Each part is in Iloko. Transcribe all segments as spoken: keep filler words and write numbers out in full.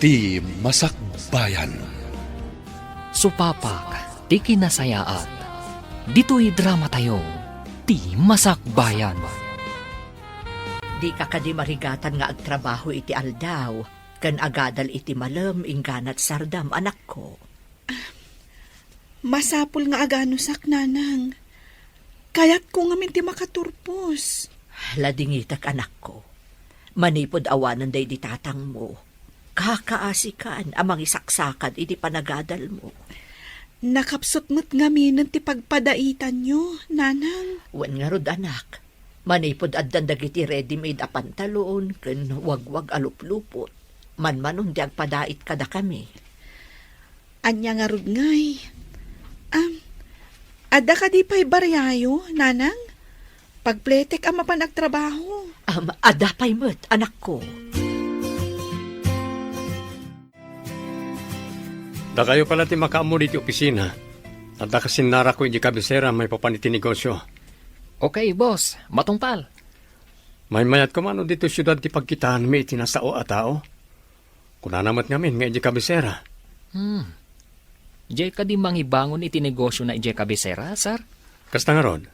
Ti Masakbayan. Supapak ti kinasayaat. Ditoy dramatayo, Ti Masakbayan. Dika kadi marigatan nga agtrabaho iti aldaw, ken agadal iti malem ingganat sardam, anakko. Masapul nga aganusak, nanang. Kayatko ngamin ti makaturpos. Ladingitek, anakko. Manipud awanen daydi tatangmo, kakaasikan a mangisaksakad iti panagadalmo. Nakapsut met ngaminen ti pagpadaitanyo, nanang. Wen ngarud, anak, manipud addan dagiti ready-made a pantalon ken wagwag a luplupot, manmanon ti agpadait kadakami. Ania ngarud ngay? Am, adda kadi pay bariayo, nanang? Pagpletek a mapan agtrabaho. Am, adda pay met, anakko. Dakayo pala ti makaammo diti opisina. Adda kasinnarakko iti kabisera maipapan iti negosio. Okay, boss. Matungpal. Maymayat koma no ditoy siudad ti pagkitaanmi iti nasao a tao. Kunana met ngamin nga idiay kabisera. Hmm. Diay kadi mangibangon iti negosiona idiay kabisera, sir? Kasta ngarud.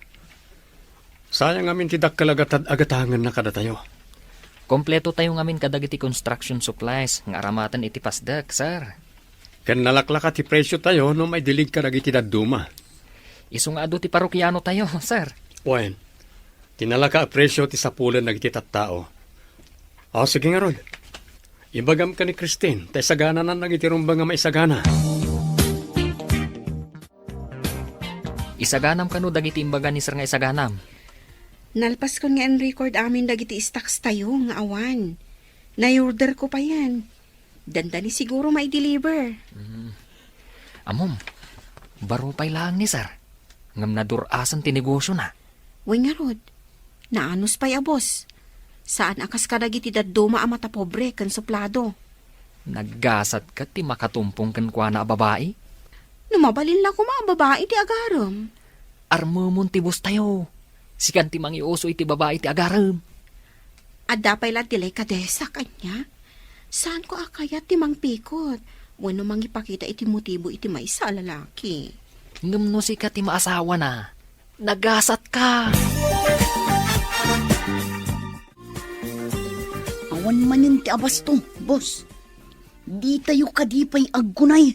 Sayang ngamin ti dakkel a gatad-agatangenna kadatayo. Kompletotayo ngamin kadagiti construction supplies nga aramaten iti pasdek, sir. Ken nalaklaka ti presiotayo no maidilig kadagiti dadduma. Isu nga adu ti parokianotayo, sir. Wen, ti nalaka a presio ti sapulen dagiti tattao. O, sige ngarud. Ibagam ken ni Christine, ta isagananan dagiti rumbeng a maisagana. Isaganam kano dagiti imbaga ni Sir nga isaganam? Nalpaskon nga in-record amin dagiti stocks tayo nga awan. Nai-order ko pa yan. Dandani siguro mai-deliver. Mm. Ammom, baro pay laeng ni Sir. Ngem nadur-asan ti negosiona. Wen ngarud, naanus pay a boss. Saan a kas kadagiti dadduma a matapobre ken suplado. Naggasat ket ti makatumpong kenkuana a babai? No mabalin la koma a babai ti agarem. Armemon ti boss tayo. Sikan ti mangiuso iti babai ti agarem. Adda pay la delikadesa, ania? Saanko a kayat ti mangpikot wenno mangipakita iti motibo iti maysa a lalaki. Ngem no sika ti maasawana, nagasatka. Awan manen ti abasto, boss. Ditayo kadi pay aggunay.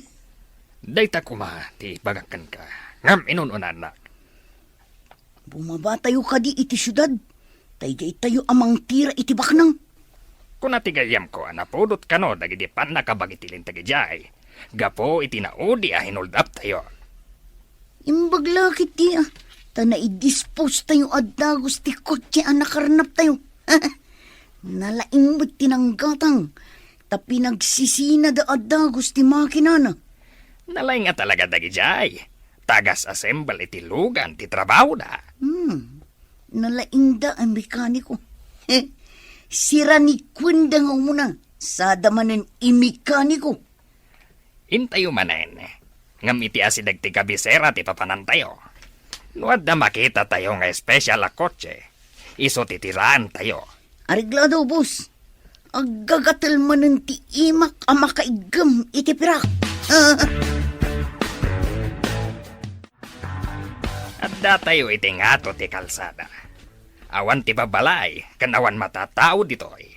Dayta koma ti ibagak kenka. Ngem inun-unannak. Bumabatayo kadi iti siudad, ta idiay tayo a mangtira iti baknang. Kuna ti gayyemko a napudot kano dagiti pannakabag iti linteg idiay, gapu iti naudi a hinuldaptayo. Imbag la ketdi a, ta naidispose tayo a dagus ti kotse a nakarnaptayo. Nalaing met ti nanggatang, ta pinagsisinada a dagus ti makinana. Nalaing a talaga dagidiay. Tagas assemble iti lugan ti trabahoda. Hmm. Nalaingda a mekaniko. Sira ni Kuenda nga umuna, sada manen i mekaniko. Intayo manen, ngem iti asideg ti kabisera ti papanantayo. No adda makitatayo nga espesyal a kotse, isu ti tiraentayo. Areglado, boss. Aggagatel manen ti imak a makaiggem iti pirak. Addatayo iti ngato ti kalsada. Awan ti babbalay ken awan matatao ditoy.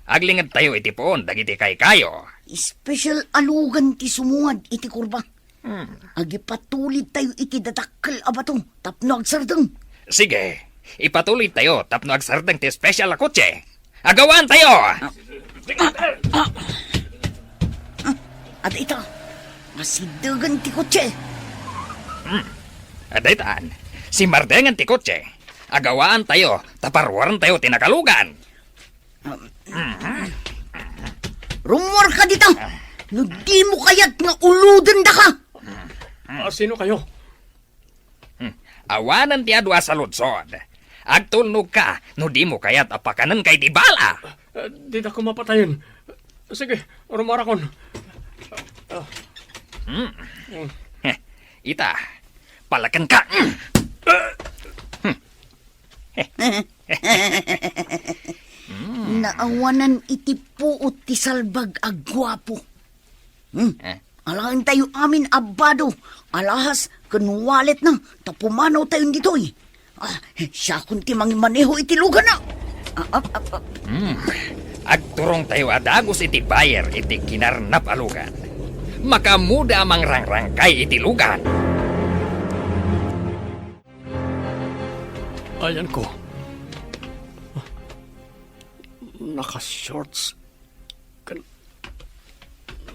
Aglingedtayo iti puon dagiti kaykayo. Espesyal a lugan ti sumungad iti kurba. Hmm. Agipatulidtayo iti dadakkel a bato tapno agsardeng. Sige, ipatulidtayo tapno agsardeng ti espesyal a kotse. Agawaantayo! Ah, ah, ah, ah, adda ita. Masiddegen ti kotse. Hmm. Adda itan. Simardengen ti kotse. Agawaantayo, ta paruarentayo ti nakalugan. Rummuarka dita! No dimo kayat nga ulodendaka! Ah, sino kayo? Hmm. Awanen ti adu a saludsod. Agtulnogka no dimo kayat a pakanenka iti bala. Ah, didako mapatayen. Sige, rummuarakon. Ah. Hmm. Hmm. Heh, ita, palakenka. Hmm. Hmm. Naawanan iti puot ti salbag a guapo. Hmm? Eh? Alaentayo amin a bado, alahas ken walletna, ta pumanawtayon ditoy. Ah, siakon ti mangimaneho iti luganna. Ah, ah, ah, ah. Hmm. Agturongtayo a dagus iti buyer iti kinarnap a lugan. Makaammoda a mangrangrangkay iti lugan. Ayanko. Naka-shorts ken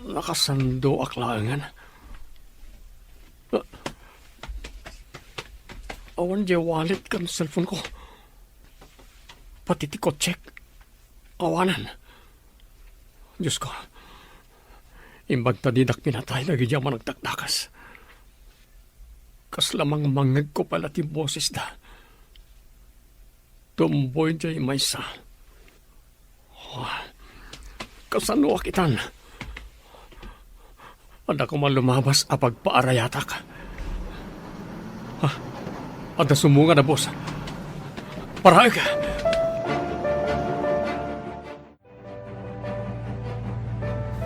nakasandoak laengen. Awan diay wallet ken cellphone ko. Pati ti kotsek. Awanan. Diosko, imbag ta didak pinatay dagiti a managdakdakas. Kasla mangmangngegko pay la ti bosesda. Tumboy diay maysa. Oh, kasanoak itan? Adda koma lumabas a pagpaarayatak. Ah, adda sumungad a bus. Paraek!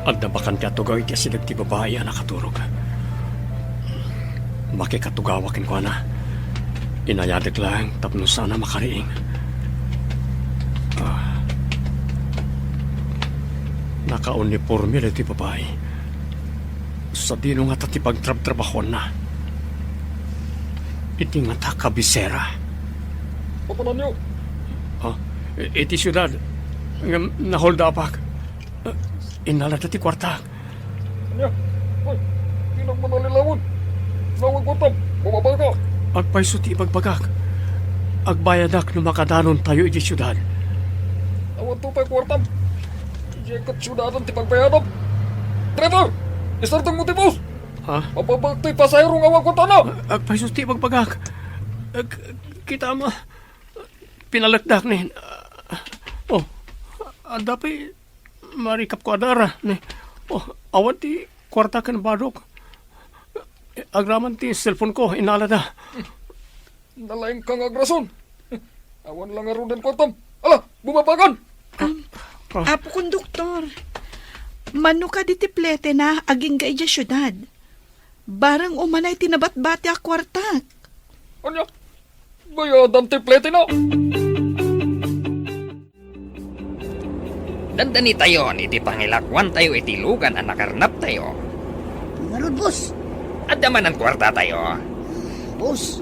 Adda bakan ti atugaw iti asideg ti babai a nakaturog. Makikatugawa kenkuana. Inayadek laeng tapno saan a makariing. Ah. Nakauniporme daytoy babai. Sadino ngata ti pagtrabtrabahuanna? Iti ngata kabisera. Papananyo? Ah, iti siudad. Ngem naholdapak. Innalada ti kuartak. Ania? Ay, di nagmanalilawan. Nawan kuartam, bumabagak. Agpayso ti ibagbagak. Agbayadak no makadanontayo iti siudad. Awan to pay kuartam. Diay ket siudadan ti pagbayadam. Driver! Isardengmo ti bus! Ha? Mababagak ti pasahero nga awan kuartana! Agpayso ti ibagbagak. Ag-, kita mo. Pinalekdak ni. Oh, adda pay marikapko a dara ni. Oh, awan ti kuarta ken badok. Agraman ti cellphone ko, inalada. Nalaingka nga agrason. Awan la ngaruden kuartam. Ala, bumabagan! Am, Ah. Apo Konduktor, mano kadi ti pletena agingga idiay siudad? Bareng umanay ti nabatbati a kuartak. Ania? Bayadan ti pletena? Dandanitayon iti pangilakuantayo iti lugan a nakarnaptayo. Ngarud, boss. Adda manen kuartatayo. Boss,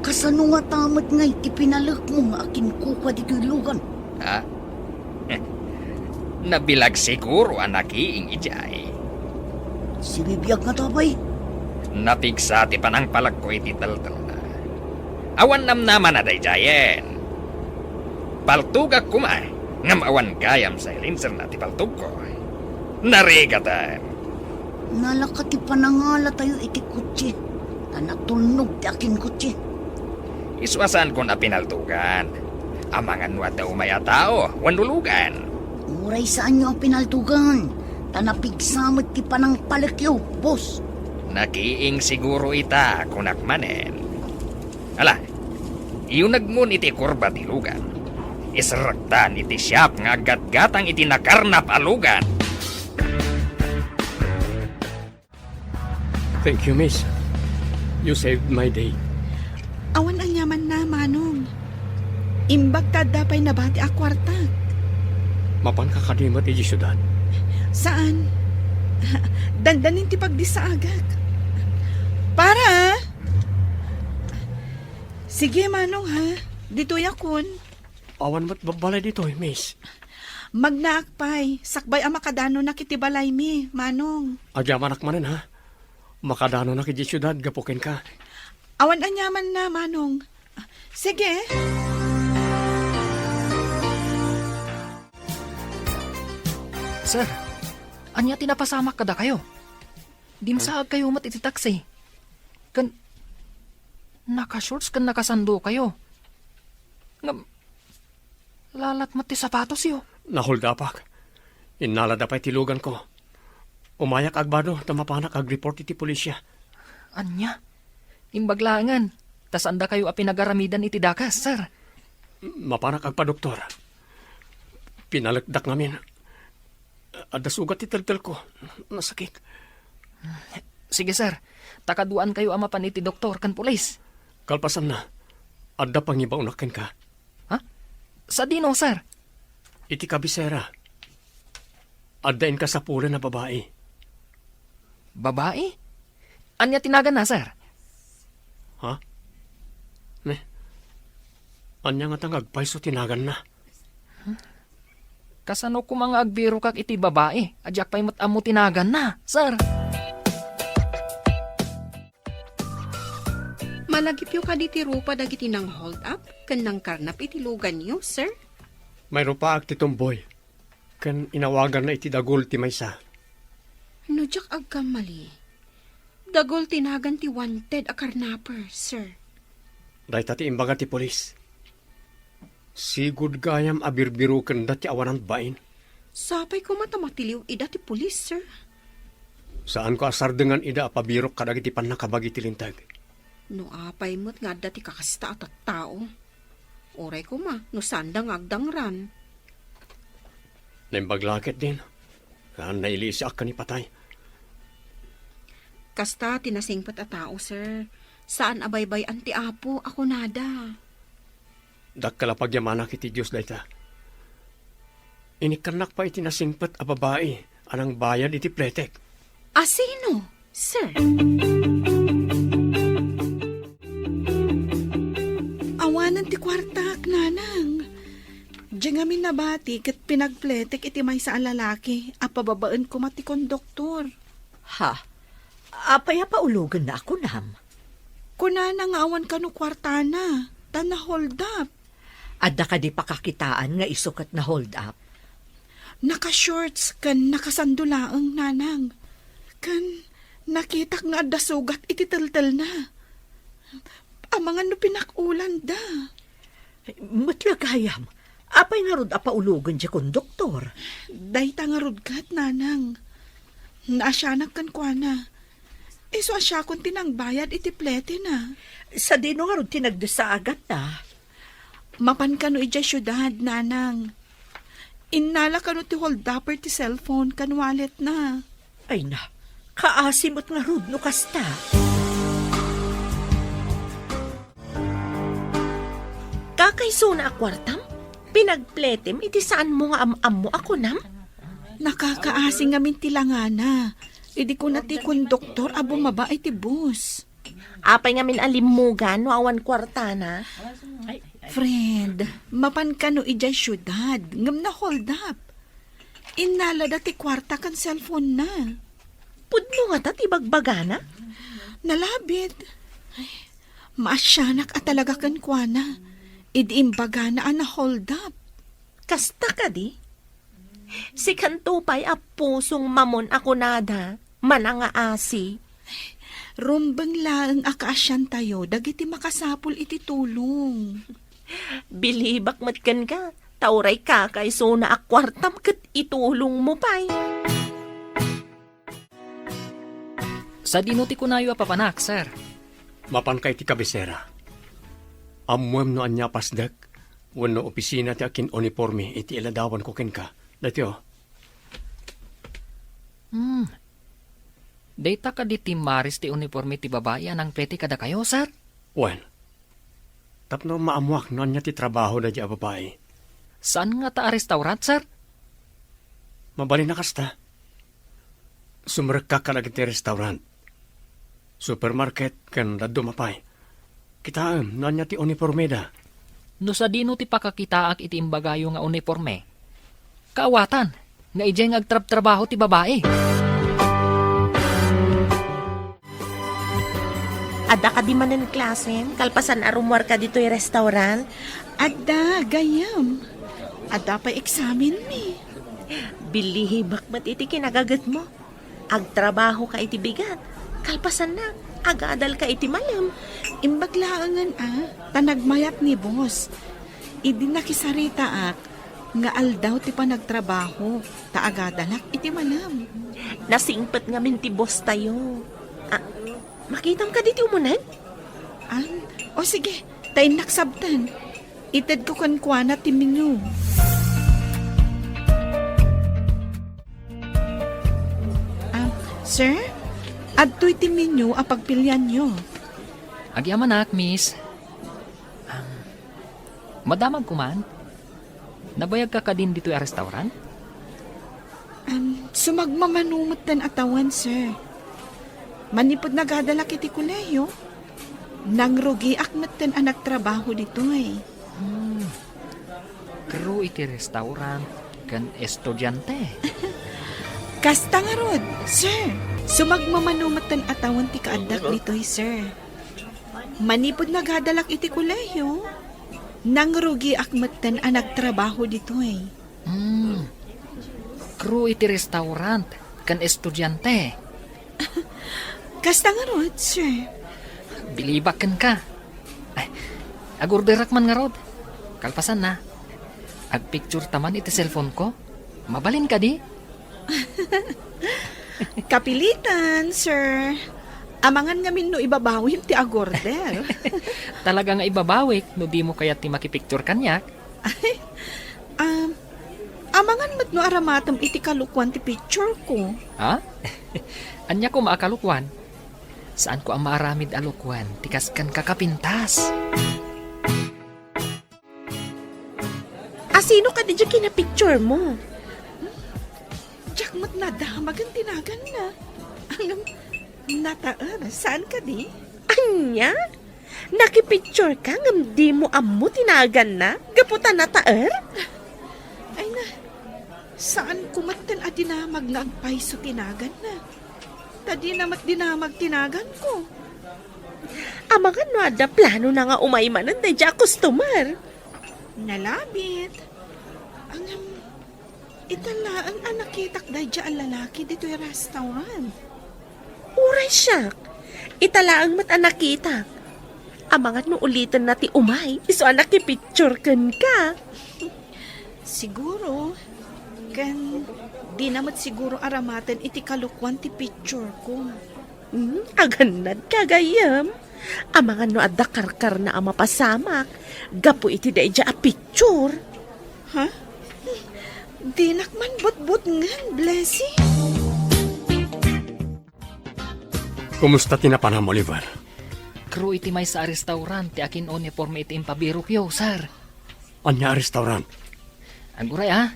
kasano ngata met ngay ti pinalekmo nga akinkukua ditoy lugan? Ha? Nabilag siguro a nakiing idiay. Sibibiag ngata pay. Napigsa ti panangpalekko iti teltelna. Awan namnamana daydiayen. Paltogak koma, ngem awan gayam silencerna ti paltogko. Narigaten. Nalaka ti panangalatayo iti kotse, ta natulnog ti akinkotse. Isu a saankon a pinaltogan. Amangan no adda umay a tao wenno lugan. Uray saanyo a pinaltogan, ta napigsa met ti panangpalekyo, boss. Nakiing siguro ita, kunak manen. Ala, iyunegmon iti kurba ti lugan. Iserrektan iti siak nga aggatgatang iti nakarnap a lugan. Thank you, miss. You saved my day. Awan aniamanna, Manong. Imbag ta adda pay nabati a kuartak. Mapanka kadi met idiay siudad? Saan. Dandanin ti pagdissaagak. Para! Sige, Manong, ha? Ditoyakon. Awan met babbalay ditoy, miss. Magnaak pay, sakbay a makadanonak iti balaymi, Manong. Agyamanak manen, ha? Makadanonak idiay siudad gapu kenka. Awan aniamanna, Manong. Sige. Sir, ania ti napasamak kadakayo? Dimsaagkayo met iti taksi. Ken naka-shorts ken nakasandokayo. Ngem lalat met ti sapatosyo. Naholdapak. Innalada pay ti luganko. Umayak agbado ta mapanak agreport iti polisia. Ania? Imbag laengen, ta saandakayo a pinagaramidan iti dakes, sir. Mapanak agpadoktor. Pinalekdak ngamin. Adda sugat ti teltelko. Nasakit. Sige, sir. Ta kaduaankayo a mapan iti doktor ken pulis. Kalpasanna, adda pangibaonak kenka. Ha? Sadino, sir? Iti kabisera, adda inkasapulan a babai. Babai? Ania ti naganna, sir? Ha? Ne? Ania ngata nga agpayso ti naganna? Kasano koma nga agbirokak iti babai a diak pay met ammo ti naganna, sir? Malagipyo kadi ti rupa dagiti nang-hold up ken nangkarnap iti luganyo, sir? Mairupaak ti tumboy, ken inawaganna iti dagul ti maysa. No diak agkammali, dagul ti nagan ti wanted a karnaper, sir. Dayta ti imbaga ti pulis. Sigud gayam a birbirokenda ti awanan bain. Sapay koma ta matiliw ida ti pulis, sir. Saanko a sardengan ida a pabirok kadagiti pannakabagi ti linteg. No apay met nga adda ti kakasta a tattao. Uray koma no saanda nga agdangran. Naimbag la ketdin. Saan nailisiak ken ipatay. Kasta ti nasingpet a tao, sir. Saan a baybay-an ti Apo a kunada. Dakkel a pagyamanak iti Dios dayta. Inikkannak pay iti nasingpet a babai a nangbayad iti pletek. A sino, sir? Awanen ti kuartak, nanang. Diay ngamin nabati ket pinagpletek iti maysa a lalaki a pababaen koma ti konduktor. Ha? Apay a paulogenna a kunam? Kunana nga awan kano kuartana, ta na-hold up. Adda kadi pakakitaan nga isu ket na-hold up? Naka-shorts ken nakasando laeng, nanang. Ken nakitak nga adda sugat iti teltelna. Amangan no pinak-ulanda. Met la gayam, apay ngarud a paulogen diay konduktor? Dayta ngarud ket, nanang. Naasianak kenkuana. Isu a siakon ti nangbayad iti pletena. Sadino ngarud ti nagdessa a gatna? Mapan kano idiay siudad, nanang. Innala kano ti holdupper ti cellphone ken walletna. Ay na, kaasi met ngarud no kasta. Kakaisuna a kuartam? Pinagpletem iti saanmo nga am-ammo a kunam? Nakakaasi ngamin ti langana. Idi kuna ti konduktor a bumaba iti bus. Apay ngamin a limmugan no awan kuartana? Friend, mapan kano idiay siudad, ngem na-hold up. Innalada ti kuarta ken cellphone-na. Pudno ngata ti bagbagana? Nalabit. Ay, maasianak a talaga kenkuana. Idi imbagana a na-hold up. Kasta kadi? Sikanto pay a pusong mamon a kunada, manangaasi. Rumbeng laeng a kaasiantayo dagiti makasapul iti tulong. Bilibak met kenka, ta uray kakaisuna a kuartam ket itulongmo pay. Sadino ti kunayo a papanak, sir? Mapanka iti kabisera. Ammoem no ania a pasdek wenno opisina ti akin-uniporme iti iladawanko kenka. Daytoy, o. Hmm. Dayta kadi ti maris ti uniporme ti babai a nangplete kadakayo, sir? Wen, tapno maammoak no ania ti trabaho daydiay a babai. Saan ngata a restaurant, sir? Mabalin a kasta. Sumrekka kadagiti restaurant, supermarket, ken dadduma pay. Kitaem no ania ti unipormeda. No sadino ti pakakitaak iti imbagayo nga uniporme? Kaawatan nga idiay nga agtrabtrabaho ti babai. Adda kadi manen klasem kalpasan a rummuarka ditoy restaurant? Adda, gayyem. Adda pay eksamenmi. Bilibak met iti kinagagetmo. Agtrabahoka iti bigat. Kalpasanna, agadalka iti malem. Imbag laengen a, ta nagmayat ni boss. Idi nakisaritaak nga aldaw ti panagtrabaho, ta agadalak iti malem. Nasingpet ngamin ti boss tayo. Ah, makitam kadi ti umuneg? Ah, o sige, ta innak sabten. Itedko kenkuana ti menu. Sir, adtoy ti menu a pagpilianyo. Agyamanak, miss. Am, madamag ko man? Nabayagka kadin ditoy a restaurant? Am, sumagmamano metten a tawen, sir. Manipud nagadalak iti kolehiyo, nangrugiak metten a nagtrabaho ditoy. Hmm. Crew iti restaurant ken estudiante. Kasta ngarud, sir. Sumagmamano metten a tawen ti kaaddak ditoy, sir. Manipud nagadalak iti kolehiyo, nangrugiak metten a nagtrabaho ditoy. Hmm. Crew iti restaurant ken estudiante. Kasta ngarud, sir. Bilibak kenka. Ay, agorderak man ngarud. Kalpasanna, agpicture ta man iti cellphone ko. Mabalin kadi? Kapilitan, sir. Amangan ngamin no ibabawim ti agorder. Talaga nga ibabawik no dimo kayat ti makipicture kaniak. Ay, um, amangan met no aramatem iti kalukuan ti picture ko. Ha? Ania koma a kalukuan? Saanko a maaramid a lukuan ti kas kenka kapintas. Asino kadi diay kinapicture mo? Diak met nadamagen ti naganna. Ngem nataer, saan kadi? Ania? Nakipicture ka ngem dimo ammo ti naganna gapu ta nataer? Ay na, saan ko metten a dinamag nga agpayso ti naganna. Ta dina met dinamag ti naganko. Amangan no adda planona nga umay manen daydiay a customer. Nalabit. Ngem, ita laeng a nakitak daydiay a lalaki ditoy restaurant. Uray siak, ita laeng met a nakitak. Amangan no ulitenna ti umay, isu a nakipicture kenka. Siguro, ken dina met siguro aramaten iti kalukuan ti picture ko. Hmm, agannadka, gayyem. Amangan no adda karkarna a mapasamak gapu iti daydiay a picture. Ha? Dinak man butbutngen, Blessing. Kumusta ti napanam, Oliver? Crew iti maysa a restaurant ti akin-uniforme iti impabirokyo, sir. Ania a restaurant? Aguray, a.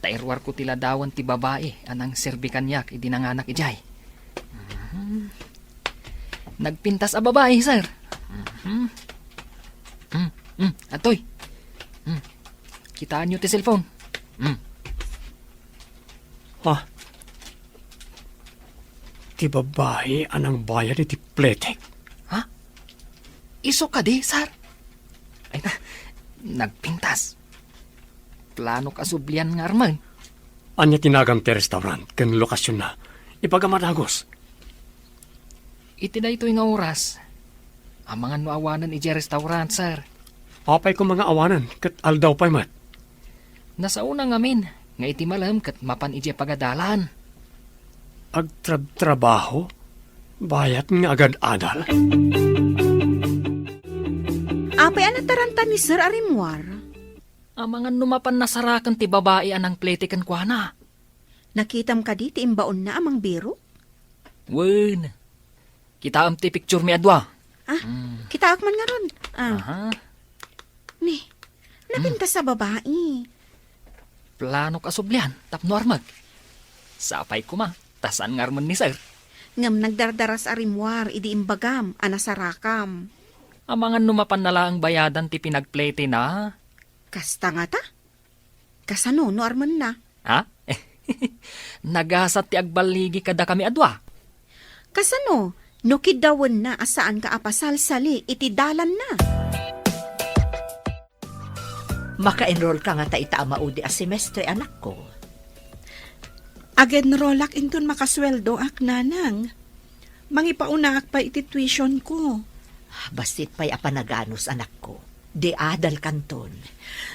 Ta iruarko ti ladawan ti babai a nangserbi kaniak idi nanganak idiay. Mhm. Nagpintas a babai, sir. Mhm. Mm, mm, adtoy. Mm. Kitaenyo ti cellphone. Mm. Ha? Ti babai a nangbayad iti pletek? Ha? Isu kadi, sir? Ay na, nagpintas. Planok a sublian nga armen. Ania ti nagan ti restaurant ken lokasionna? Ibagam a dagus. Iti daytoy nga oras, amangan no awanen idiay restaurant, sir. Apay koma nga awanen ket aldaw pay met? Nasaona ngamin nga iti malem ket mapan idiay pagadalan. Agtrabtrabaho? Bayat nga agad-adal? Apay a nataranta ni Sir a rimmuar? Amangan no mapan nasaraken ti babai a nangplete kenkuana. Nakitam kadi ti imbaonna a mangbirok? Wen. Kitaem ti picture mi a dua. Ah, Mm. kitaak man ngarud. Ah, Aha. Ni, napintas a babai. Planok a sublian tapno armek. Sapay koma, ta saan nga armen ni sir. Ngem nagdardaras a rimmuar idi imbagam a nasarakam. Amangan no mapanna laeng bayadan ti pinagpletena. Kasta ngata? Kasano no armenna? Ha? Nagasat ti agballigi kadakami a dua. Kasano no kiddawenna a saanka a pasalsali iti dalanna? Maka-enroll ka ngata ita a maudi a semestre, anakko? Ag-enrollak inton makasueldoak, nanang. Mangipaunakon pay iti tuition ko. Bassit pay a panaganus, anakko. Di adal kanton.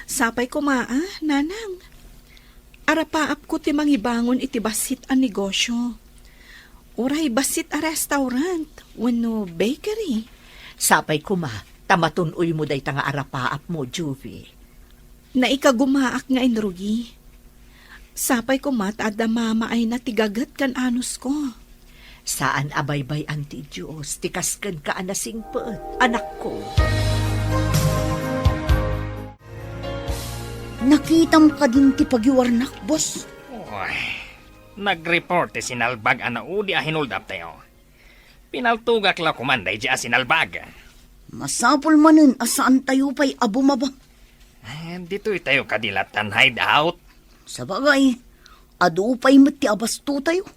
Sapay koma, a, nanang. Arapaapko ti mangibangon iti bassit a negosyo. Uray bassit a restaurant wenno bakery. Sapay koma, ta matun-oymo dayta nga arapaapmo, Juvie. Naikagumaak nga inrugi. Sapay koma ta adda mamaayna ti gaget ken anusko. Saan a baybay-an ti Dios ti kas kenka a nasingpet, anakko. Nakitam kadin ti pagiwarnak, boss? Uy, nag-report ti sinalbag a naudi a hinoldaptayo. Pinaltogak la koman daydi a sinalbag. Masapul manen a saantayo pay a bumaba. Eh, ditoytayo kadi latta hideout? Sabagay, adu pay met ti abastotayo.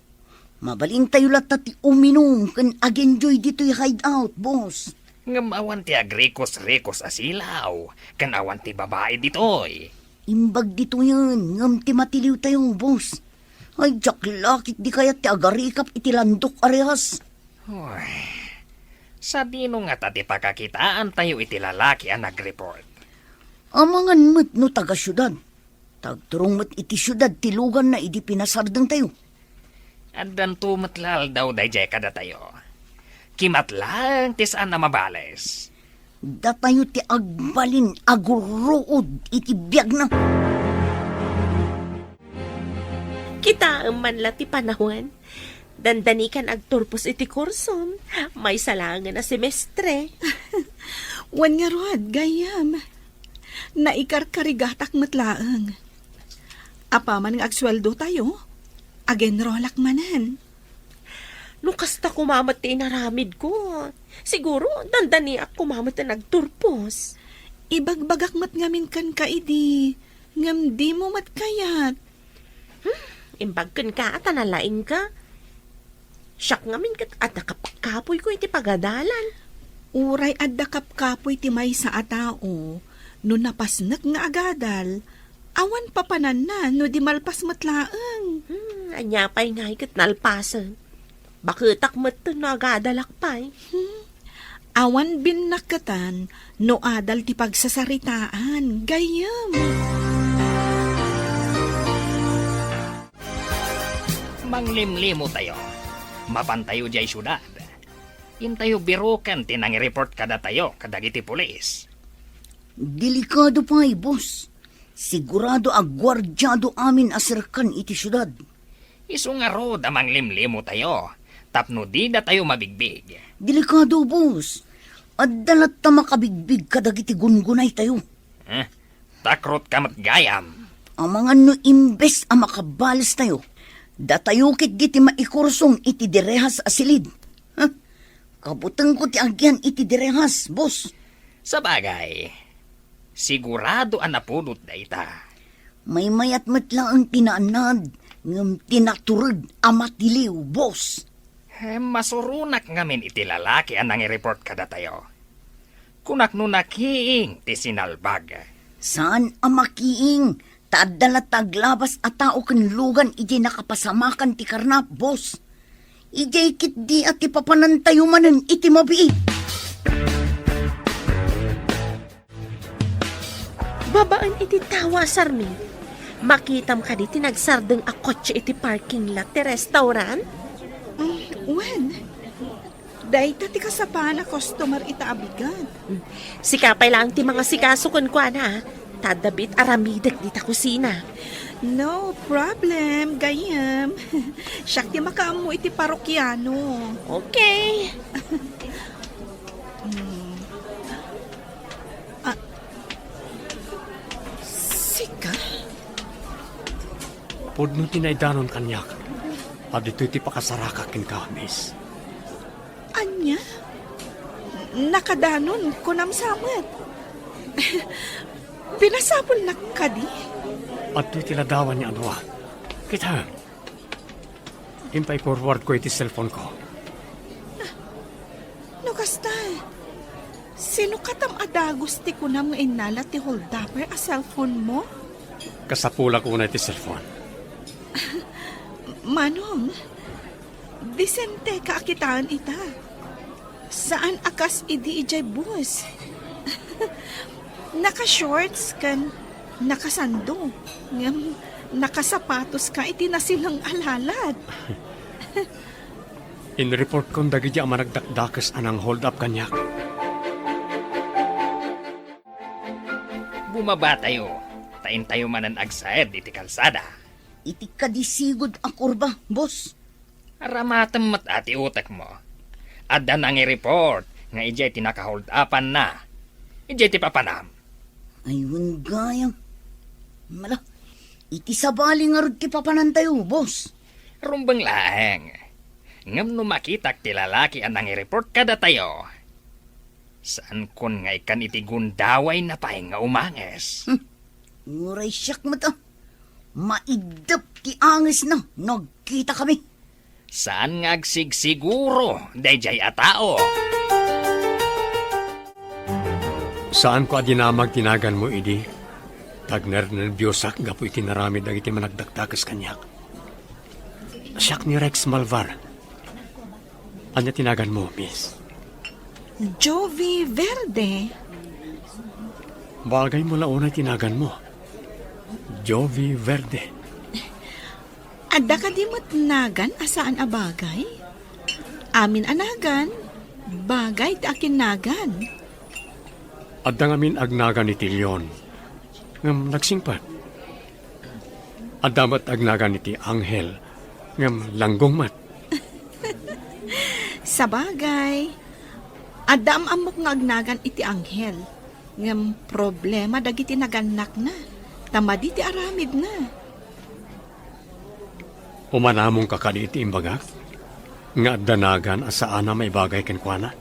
Mabalintayo latta ti uminum ken ag-enjoy ditoy hideout, boss. Ngem awan ti agrikos-rikos a silaw, ken awan ti babai ditoy. Imbag ditoyen, ngem ti matiliwtayo, boss. Ay, diak la ketdi kayat ti agarikap iti landok a rehas. Uy, sadino ngata ti pakakitaantayo iti lalaki a nag-report? Amangan met no taga-siudad. Ta agturong met iti siudad ti luganna idi pinasardengtayo. Addanto met la aldaw daydiay kadatayo. Kimat laeng ti saan a mabales. Datayo ti agbalin a gurruod iti biagna. Kitaem man la ti panawen. Dandanikan agturpos iti kursom. Maysa laengen a semestre. Wen ngarud, gayyem. Naikarkarigatak met laeng. Apaman nga agsueldotayo, ag-enrollak manen. No kasta koma met ti inaramidko, siguro dandaniak koma met a nagturpos. Ibagbagak met ngamin kenka idi, ngem dimo met kayat. Hmm, imbag kenka a ta nalaingka. Siak ngamin ket adda kapkapoyko iti pagadalan. Uray adda kapkapoy ti maysa a tao, no napasnek nga agadal, awan papananna no di malpas met laeng. Hmm, ania pay ngay ket nalpasen? Baketak metten no agadalak pay. Hmm. Awan binnaketan no adal ti pagsasaritaan, gayyem. Manglimlimotayo. Mapantayo diay siudad. Intayo biroken ti nangi-report kadatayo kadagiti pulis. Delikado pay, boss. Sigurado a guardiado amin a serkan iti siudad. Isu ngarud a manglimlimotayo tapno didatayo mabigbig. Delikado, boss. Adda latta makabigbig kadagiti gungunaytayo. Eh, takrotka met gayam. Amangan no imbes a makabalestayo, datayo ketdi ti maikursong iti direhas a silid. Huh? Kabutengko ti agian iti direhas, boss. Sabagay, sigurado a napudot dayta. Maymayat met laeng ti naanad, ngem ti natureg a matiliw, boss. Em, masuronak ngamin iti lalaki a nangi-report kadatayo. Kunak no nakiing ti sinalbag. Saan a makiing, ta adda latta aglabas a tao ken lugan idiay nakapasamakan ti karnap, boss. Idiay ketdi a ti papanantayo manen iti mabiit. Babaen iti tawa, Sarmi. Makitam kadi ti nagsardeng a kotse iti parking lot ti restaurant? Mm, wen. Dayta ti kasapaan a customer ita a bigat. Sika pay laeng ti mangasikaso kenkuana, ta adda biit aramidek dita kusina. No problem, gayyem. Siak ti makaammo iti parokiano. Okay. Mm. Ah, sika? Pudno ti naidanon kaniak. Ditoy ti pakasarakak kenka, miss. Ania? Nakadanon, kunam sa met. Pinasapulnak kadi? Adtoy ti ladawan ni Anwar. Kita. Impay-forward ko iti cellphone ko. No kasta, sino katam a dagus ti kunam nga innala ti holdupper a cellphone mo? Kasapulak unay ti cellphone. Manong, disenteka a kitaen ita. Saan a kas idi idiay bus. Naka-shorts ken nakasando, ngem nakasapatos ka iti nasileng a lalat. Inreport kon dagiti a managdakdakes a nang-hold up kaniak. Bumabatayo, ta intayo manen agsaed iti kalsada. Iti kadi sigud a kurba, boss. Aramatem met a ti utekmo. Adda nangi-report nga idiay ti nakahold-upanna. Idiay ti papanam. Ay, wen gayam. Mala, iti sabali ngarud ti papanantayo, boss. Rumbeng laeng. Ngem no makitak ti lalaki a nangi-report kadatayo, saankon nga ikkan iti gundawayna pay nga umanges. Hmm. Uray siak met a. Maiddep ti angesna no agkitakami. Saan nga agsigsiguro daydiay a tao. Saanko a dinamag ti naganmo idi, ta agnernerbiosak gapu iti naramid dagiti managdakdakes kaniak. Siak ni Rex Malvar. Ania ti naganmo, miss? Jovi Verde. Bagaymo la unay ti naganmo. Jovi Verde. Adda kadi met nagan a saan a bagay? Amin a nagan, bagay ti akinnagan. Adda ngamin agnagan iti leon, ngem nagsingpet. Adda met agnagan iti anghel, ngem langgong met. Sabagay, adda am-ammok nga agnagan iti anghel, ngem problema dagiti nagannakna, ta madi ti aramidna. Umanamongka kadi iti imbagak nga adda nagan a saan a maibagay kenkuana?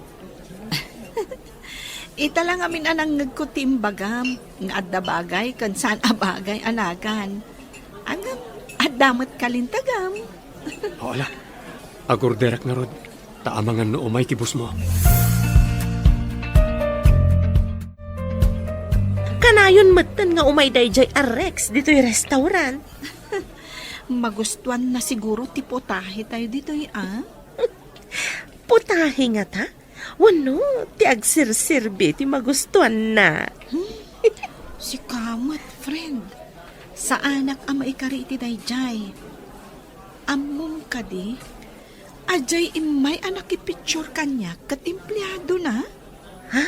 Ita la ngamin a nangngegko ti imbagam nga adda bagay ken saan a bagay a nagan. Ngem adda met kalintagam. O, ala, agorderek ngarud, ta amangan no umay ti busmo. Kanayon metten nga umay daydiay a Rex ditoy restaurant. Magustuanna siguro ti putahetayo ditoy, a? Putahe ngata? Wenno, ti agserserbi ti magustuanna. Hmm? Sika met, friend. Saanak a maikari iti daydiay. Ammom kadi, adiay immay a nakipicture kaniak ket empleadona? Ha?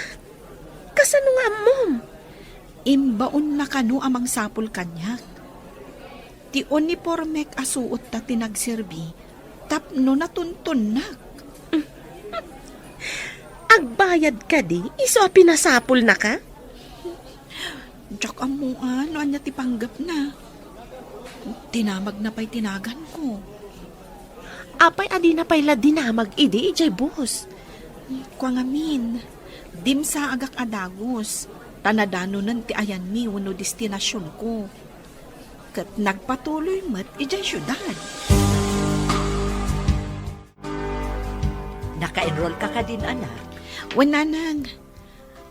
Kasano nga ammom? Imbaonna kano a mangsapul kaniak. Ti unipormek a suotta ti nagserbi tapno natuntonnak. Agbayad kadi isu a pinasapulnaka? Diak ammoan no ania ti panggepna. Dinamagna pay ti naganko. Apay a dina pay la dinamag idi idiay bus? Kua ngamin, dimsaagak a dagus, ta nadanonen ti ayanmi wenno destinasionko. Ket nagpatuloy met idiay siudad. Naka-enroll ka kadin, anak? Wen, nanang.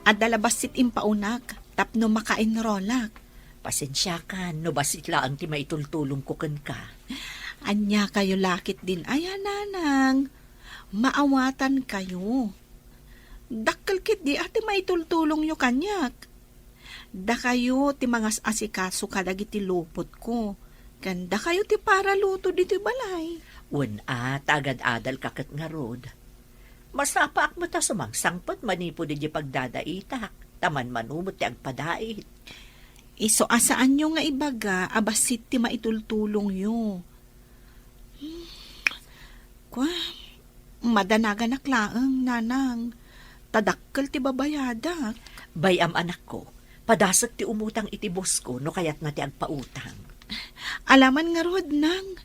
Adda la bassit impaonak tapno maka-enrollak. Pasensiakan no bassit laeng ti maitultulongko kenka. Ania kayo la ketdin aya, nanang? Maawatan kayo. Dakkel ketdi a ti maitultulongyo kaniak. Dakayo ti mangas-asikaso kadagiti lupotko, ken dakayo ti paraluto ditoy balay. Wen a, ta agad-adalka ket ngarud. Masapaak met a sumangsangpet manipud idiay pagdadaitak, ta manmano met ti agpadait. Isu a saanyo nga ibaga a bassit ti maitultulongyo. Hmm, kua, madanaganak laeng, nanang, ta dakkel ti babayadak. Bay-am, anakko, padasek ti umutang iti bosko no kayatna ti agpautang. Alaman ngarud, nang,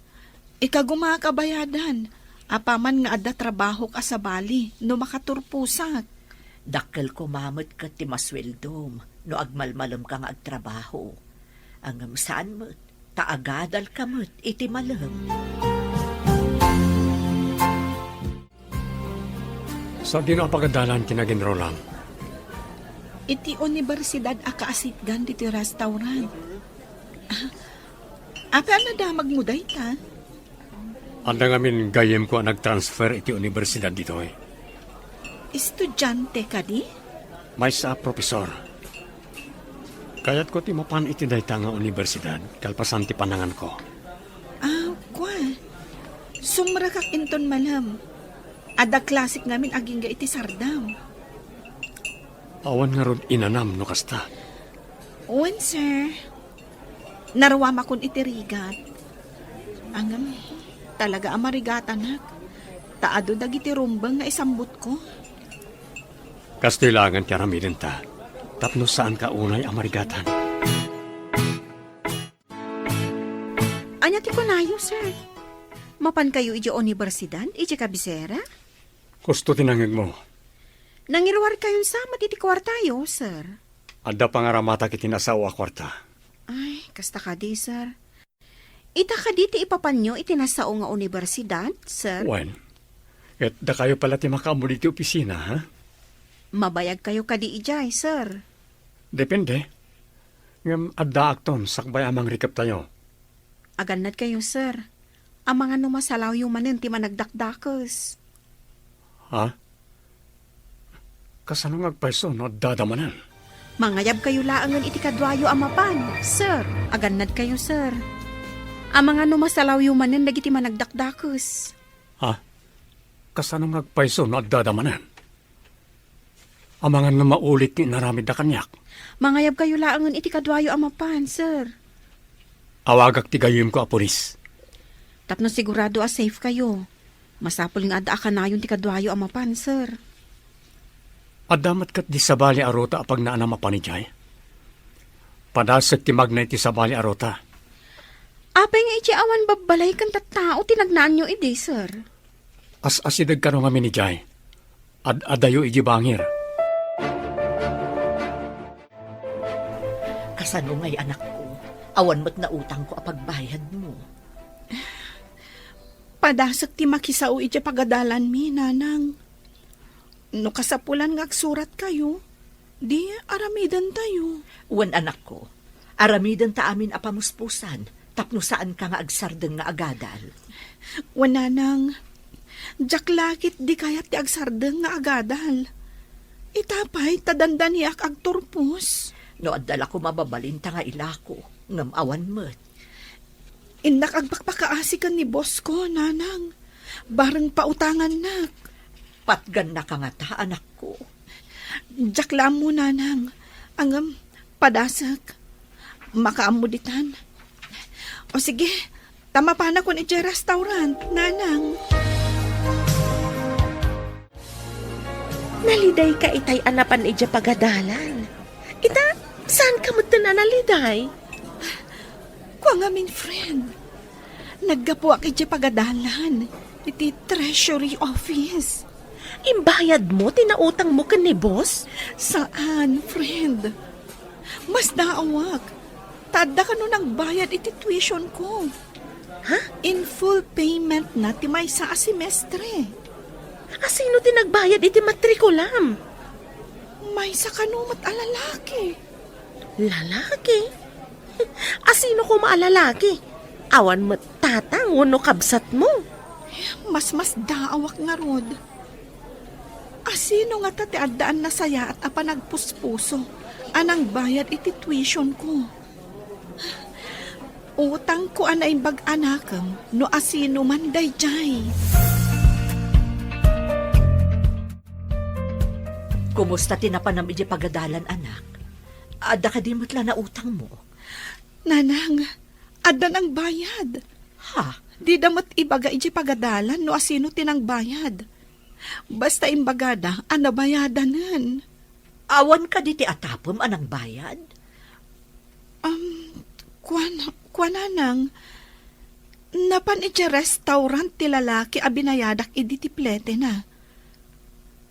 ikagumaak a bayadan, apaman nga adda trabahok a sabali no makaturposak. Dakkel koma met ket ti masueldom no agmalmalemka nga agtrabaho. Ngem saan met, ta agadalka met iti malem. Sadino a pagadalan ti nag-enrollam? Iti universidad a kaasitgan ditoy restaurant. Ah, apay a nadamagmo dayta? Adda ngamin gayyemko a nagtransfer iti universidad ditoy. Estudiante kadi? Maysa a profesor. Kayatko ti mapan iti dayta nga universidad kalpasan ti pananganko. Ah, kua. Sumrekak inton malem. Adda klasek ngamin agingga iti sardam. Awan ngarud inanam no kasta. Wen, sir. Naruamakon iti rigat. Ngem, Talaga a marigatanak. Ta adu dagiti rumbeng nga isambutko. Kastoy laengen ti aramidenta, tapno saanka unay a marigatan. Ania ti kunayo, sir? Mapankayo idiay universidad, idiay kabisera? Husto ti nangngegmo. Nangiruarkayon sa met iti kuartayo, sir? Adda pangaramatak iti nasao a kuarta. Ay, kasta kadi, sir. Ita kadi ti ipapanyo iti nasao nga universidad, sir? Wen, ket dakayo pala ti makaammo diti opisina, ha? Mabayagkayo kadi idiay, sir? Depende. Ngem addaakton sakbay a mangrikeptayo. Agannadkayo, sir. Amangan no masalawyo manen ti managdakdakes. Ha? Kasano nga agpayso no addada manen? Mangayabkayo laengen iti kaduayo a mapan, sir. Agannadkayo, sir. Amangan no masalawyo manen dagiti managdakdakes. Ha? Kasano nga agpayso no addada manen? Amangan no maulit ti inaramidda kaniak. Mangayabkayo laengen iti kaduayo a mapan, sir. Awagak ti gayyemko a pulis. Tapno sigurado a safe kayo, masapul nga adda a kanayon ti kaduayo a mapan, sir. Adda met ket di sabali a ruta a pagnaanam a panidiay. Padasek ti magna iti sabali a ruta. Apay nga iti awan babbalay ken tattao ti nagnaanyo idi, sir? As-asideg kano ngamin idiay. Ad-adayo iti bangir. Kasano ngay, anakko? Awan met nautangko a pagbayadmo. Padasek ti makisao iti pagadalanmi, nanang. No kasapulan nga agsuratkayo, di aramidentayo. Wen, anakko, aramidenta amin a pamuspusan tapno saanka nga agsardeng nga agadal. Wen, nanang, diak la ket di kayat ti agsardeng nga agadal. Ita pay ta dandaniak agturpos. No adda la koma mabalinta nga ilako, ngem awan met. Innak agpakpakaasi ken ni boss ko, nanang. Bareng pautangannak. Patgannaka ngata, anakko? Diak la ammo, nanang. Ngem, padasek. Makaammo ditan. O sige, ta mapanakon idiay restaurant, nanang. Nalidayka itay a napan idiay pagadalan. Ita, saanka metten a naliday? Kua ngamin, friend. Naggapuak idiay pagadalan iti Treasury Office. Imbayadmo ti nautangmo ken ni boss? Saan, friend. Masdaawak. Ta adda kano nagbayad iti tuition ko. Ha? In full payment na ti maysa a semestre. Asino ti nagbayad iti matrikulam? Maysa kano met a lalaki. Lalaki? Asino koma a lalaki? Awan met tatang wenno kabsatmo? Masmasdaawak ngarud. Asino ngata ti addaan nasayaat a panagpuspuso a nangbayad iti tuition ko? Utangko a naimbag a nakem no asino man daydiay. Kumusta ti napanam idiay pagadalan, anak? Adda kadi met la nautangmo? Nanang, adda nangbayad. Ha? Dida met ibaga idiay pagadalan no asino ti nangbayad. Basta imbagada a nabayadanen. Awan kadi ti atapem a nangbayad? Um, kuan, kuan, nanang, napan idiay restaurant ti lalaki a binayadak idi ti pletena.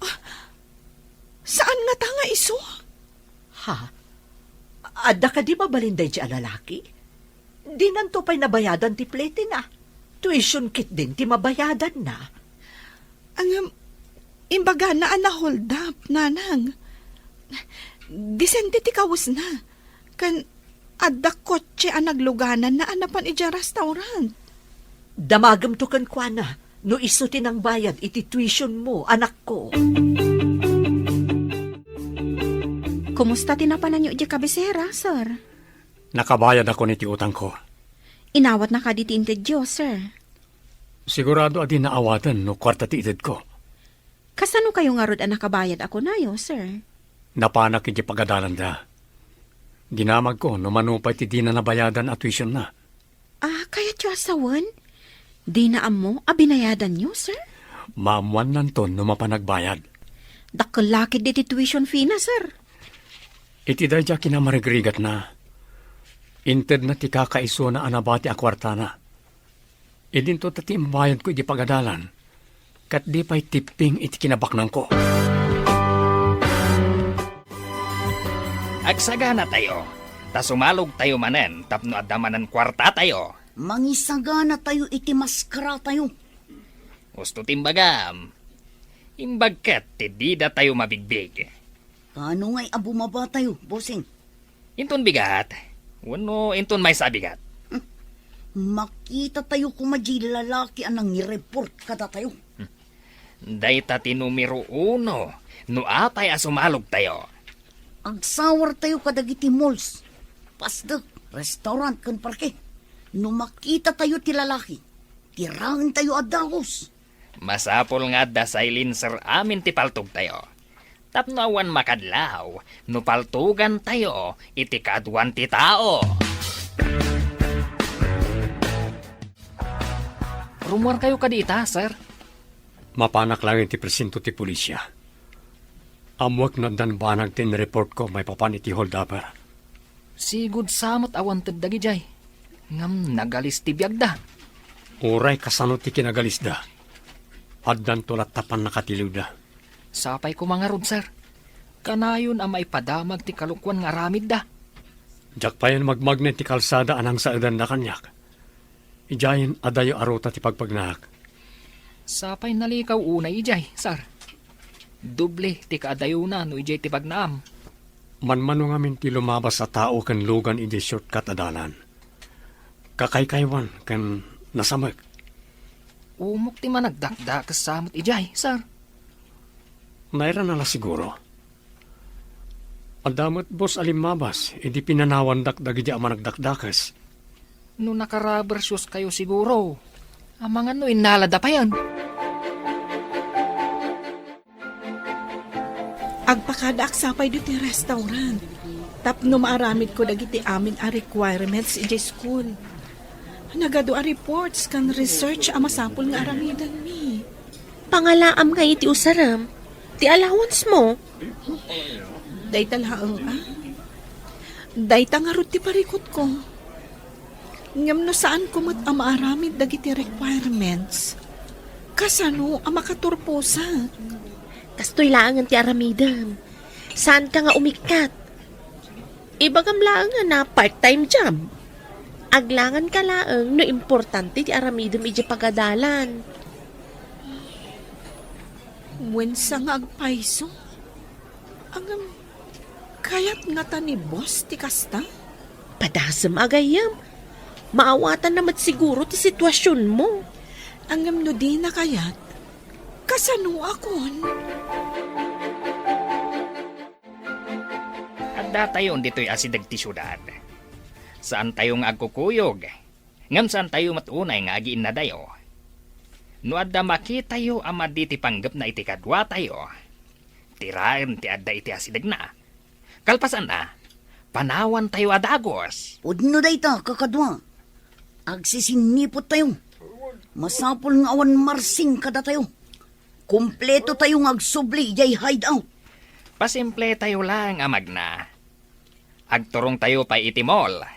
Ah, saan ngata nga isu? Ha? Adda kadi mabalin daydiay a lalaki? Dinanto pay nabayadan ti pletena. Tuition ketdin ti mabayadanna. Ngem, imbagana a na-hold up, nanang. Disente ti kawesna. Ken adda kotse a naglugananna a napan idiay restaurant. Damagemto kenkuana no isu ti nangbayad iti tuitionmo, anakko. Kumusta ti napananyo idiay kabisera, sir? Nakabayadakon iti utangko. Inawatna kadi ti intedyo, sir? Sigurado a dina awaten no kuarta ti itedko. Kasano kayo ngarud a nakabayad a kunayo, sir? Napanak iti pagadalanda. Dinamagko no mano pay ti dina nabayadan a tuitionna. Ah, kayatyo a sawen? Dina ammo a binayadanyo, sir? Maammuannanton no mapan agbayad. Dakkel la ketdi ti tuition fee na, sir. Iti daydi a kinamarigrigatna, intedna ti kakaisuna a nabati a kuartana. Idinto ta ti imbayadko idi pagadalan, ket di pay tipping iti kinabaknangko. Agsaganatayo, ta sumalogtayo manen tapno adda manen kuartatayo. Mangisaganatayo iti maskaratayo. Husto ti imbagam. Imbag ket ti didatayo mabigbig. Kaano ngay a bumabatayo, bossing? Inton bigat, wenno inton maysa a bigat? Hmm. Makitatayo koma diay lalaki a nangireport kadatayo. Hmm. Dayta ti numero uno no apay a sumalogtayo. Agsawartayo kadagiti malls, pasdek, restaurant ken parke. No makitatayo ti lalaki, tiraentayo a dagus. Masapul nga adda silencer amin ti paltogtayo. Tapno awan makadlaw no paltogantayo iti kaaduan ti tao. Rummuarkayo kadi ita, sir? Mapanak laeng iti presinto ti pulisia. Ammoek no addan banag ti inreportko maipapan iti holdaper. Sigud sa met a wanted dagidiay. Ngem nagalis ti biagda. Uray kasano ti kinagalisda, addanto latta pannakatiliwda. Sapay koma ngarud, sir. Kanayon a maipadamag ti kalokuan nga aramidda. Diak payen magmagna iti kalsada a nangsaedanna kaniak. Idiayen adayo a ruta ti pagpagnaak. Sapay nalikaw unay idiay, sir. Doble ti kaadayona no idiay ti pagnaam. Manmano ngamin ti lumabas a tao ken lugan idiay shortcut a dalan. Kakaykaywan ken nasamek. Umok ti managdakdakes sa met idiay, sir. Nairana la siguro. Adda met, boss, a limmabas idi pinanawandak dagidi a managdakdakes. No naka-rubber shoes kayo siguro, amangan no innalada payen. Agpakadaak sapay ditoy restaurant tapno maaramidko dagiti amin a requirements idiay school. Nagadu a reports ken research a masapul nga aramidenmi. Pangalaam ngay iti usarem, ti allowance mo. Dayta laeng, ah. Dayta ngarud ti parikutko. Ngem no saanko met a maaramid dagiti requirements, kasano a makaturposak? Kastoy laengen ti aramidem. Saanka nga umikkat. Ibagam laeng a part-time job. Aglanganka laeng no importante ti aramidem idiay pagadalan. Wen sa nga agpayso? Ngem, kayat ngata ni boss ti kasta? Padasem a gayyem. Maawatanna met siguro ti situasionmo. Ngem no dina kayat, kasanoakon? Addatayon ditoy asideg ti siudad. Saantayo nga agkukuyog, ngem saantayo met unay nga agiinnadayo. No adda makitayo a madi ti panggepna iti kaduatayo, tiraen ti adda iti asidegna. Kalpasanna, panawantayo a dagus. Pudno dayta, kakadua. Agsisinniputtayo. Masapul nga awan marsing kadatayo. Kumpletotayo nga agsubli idiay hideout. Pasimpletayo laeng a magna. Agturongtayo pay iti mall.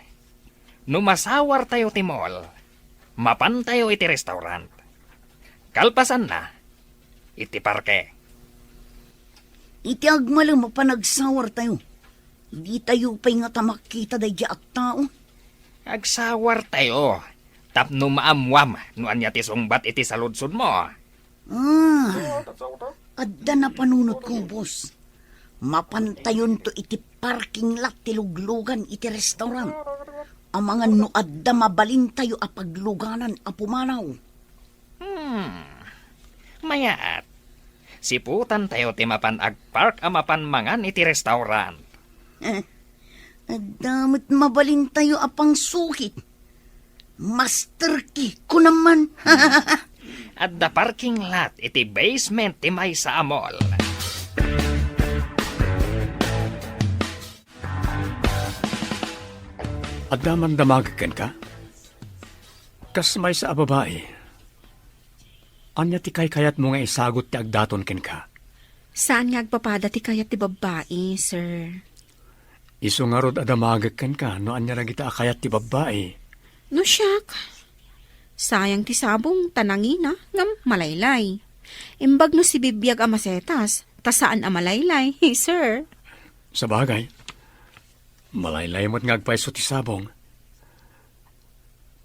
No masawartayo ti mall, mapantayo iti restaurant. Kalpasanna, iti parke. Iti agmalem a panagsawartayo, ditayo pay ngata makita daydi a tao. Agsawartayo tapno maammuam no ania ti sungbat iti saludsodmo. Ah, adda napanunotko, boss. Mapantayonto iti parking lot ti luglugan iti restaurant. Amangan no adda mabalintayo a pagluganan a pumanaw. Hmm. Mayat. Siputantayo ti mapan agpark a mapan mangan iti restaurant. Eh, adda met mabalintayo a pangsukit. Master key ko naman. Adda parking lot iti basement ti maysa a mall. Adda man damagek kenka? Kas maysa a babai, Ania ti kaykayatmo nga isagut ti agdaton kenka? Saan nga agpapada ti kayat ti babbai, sir. Isu ngarud a damagek kenka no ania dagita a kayat ti babbai. No siak, sayang ti sabong ta nangina ngem malaylay. Imbag no sibibiag a masetas ta saan a malaylay, sir. Sabagay, malaylay met nga agpayso ti sabong.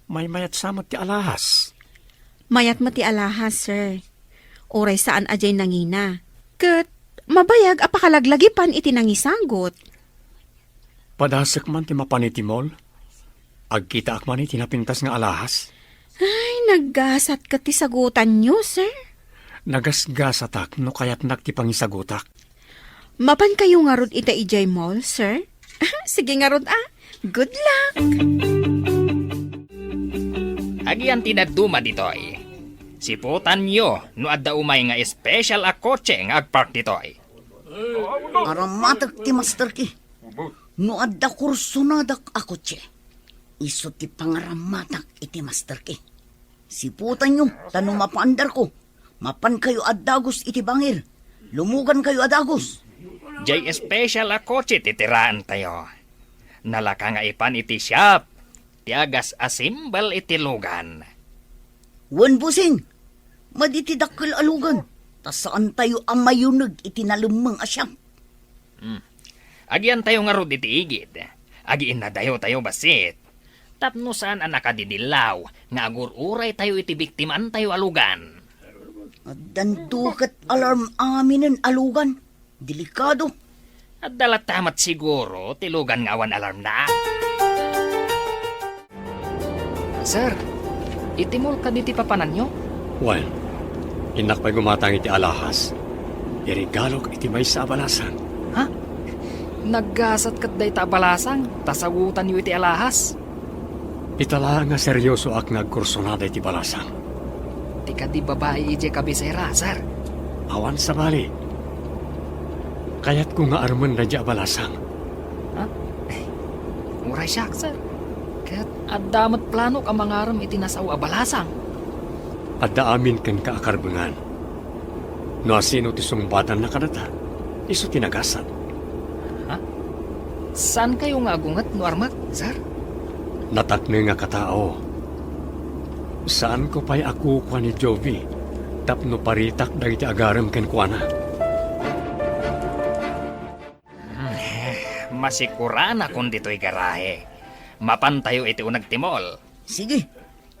Maymayat sa met ti alahas. Mayat met ti alahas, sir. Uray saan a diay nangina. Ket mabayag a pakalaglagipan iti nangisagut. Padasek man ti mapan iti mall. Agkitaak man iti napintas nga alahas. Ay, naggasat ket ti sagutanyo, sir. Nagasgasatak no kayatnak ti pangisagutak. Mapankayo ngarud ita idiay mall, sir? Sige ngarud, ah. Good luck! Agian ti dadduma ditoy. Siputanyo no adda umay nga special a kotse nga agpark ditoy. Aramatek ti master key. No adda kursonadak a kotse, isu ti pangaramatak iti master key. Siputanyo, ta no mapaandarko, mapankayo a dagus iti bangir. Lumugankayo a dagus. Jay special a kotse ti tiraentayo. Nalaka nga ipan iti shop ti agas-assemble iti lugan. Wen, bossing, madi ti dakkel a lugan, ta saantayo a mayuneg iti nalemmeng a shop. Hmm. Agiantayo ngarud iti igid. Agiinnadayotayo bassit. Tapno saan a nakadidillaw nga agur-uraytayo iti biktimantayo a lugan. Addanto ket alarm aminen a lugan. Delikado. Adda latta met siguro ti lugan nga awan alarmna. Sir, iti mall kadi ti papananyo? Wen, innak pay gumatang iti alahas. Iregalok iti maysa a balasang. Ha? Naggasat ket dayta a balasang, ta sagutanyo iti alahas. Ita laeng nga seriosoak nga agkursonada iti balasang. Ti kadi babai idiay kabisera, sir. Awan sabali. Kayatko nga armen daydiay a balasang. Ha? Eh, uray siak, sir. Ket adda met planok a mangarem iti nasao a balasang. Adda amin kenka a karbengan. No asino ti sungbatanna kadata, isu ti nagasat. Ha? Saankayo nga agunget no armek, sir? Natakneng a katao. Saanko pay a kukua ni Jovi tapno paritak dagiti agarem kenkuana. Hmm, masikuranakon ditoy garahe. Mapantayo iti uneg ti mall. Sige,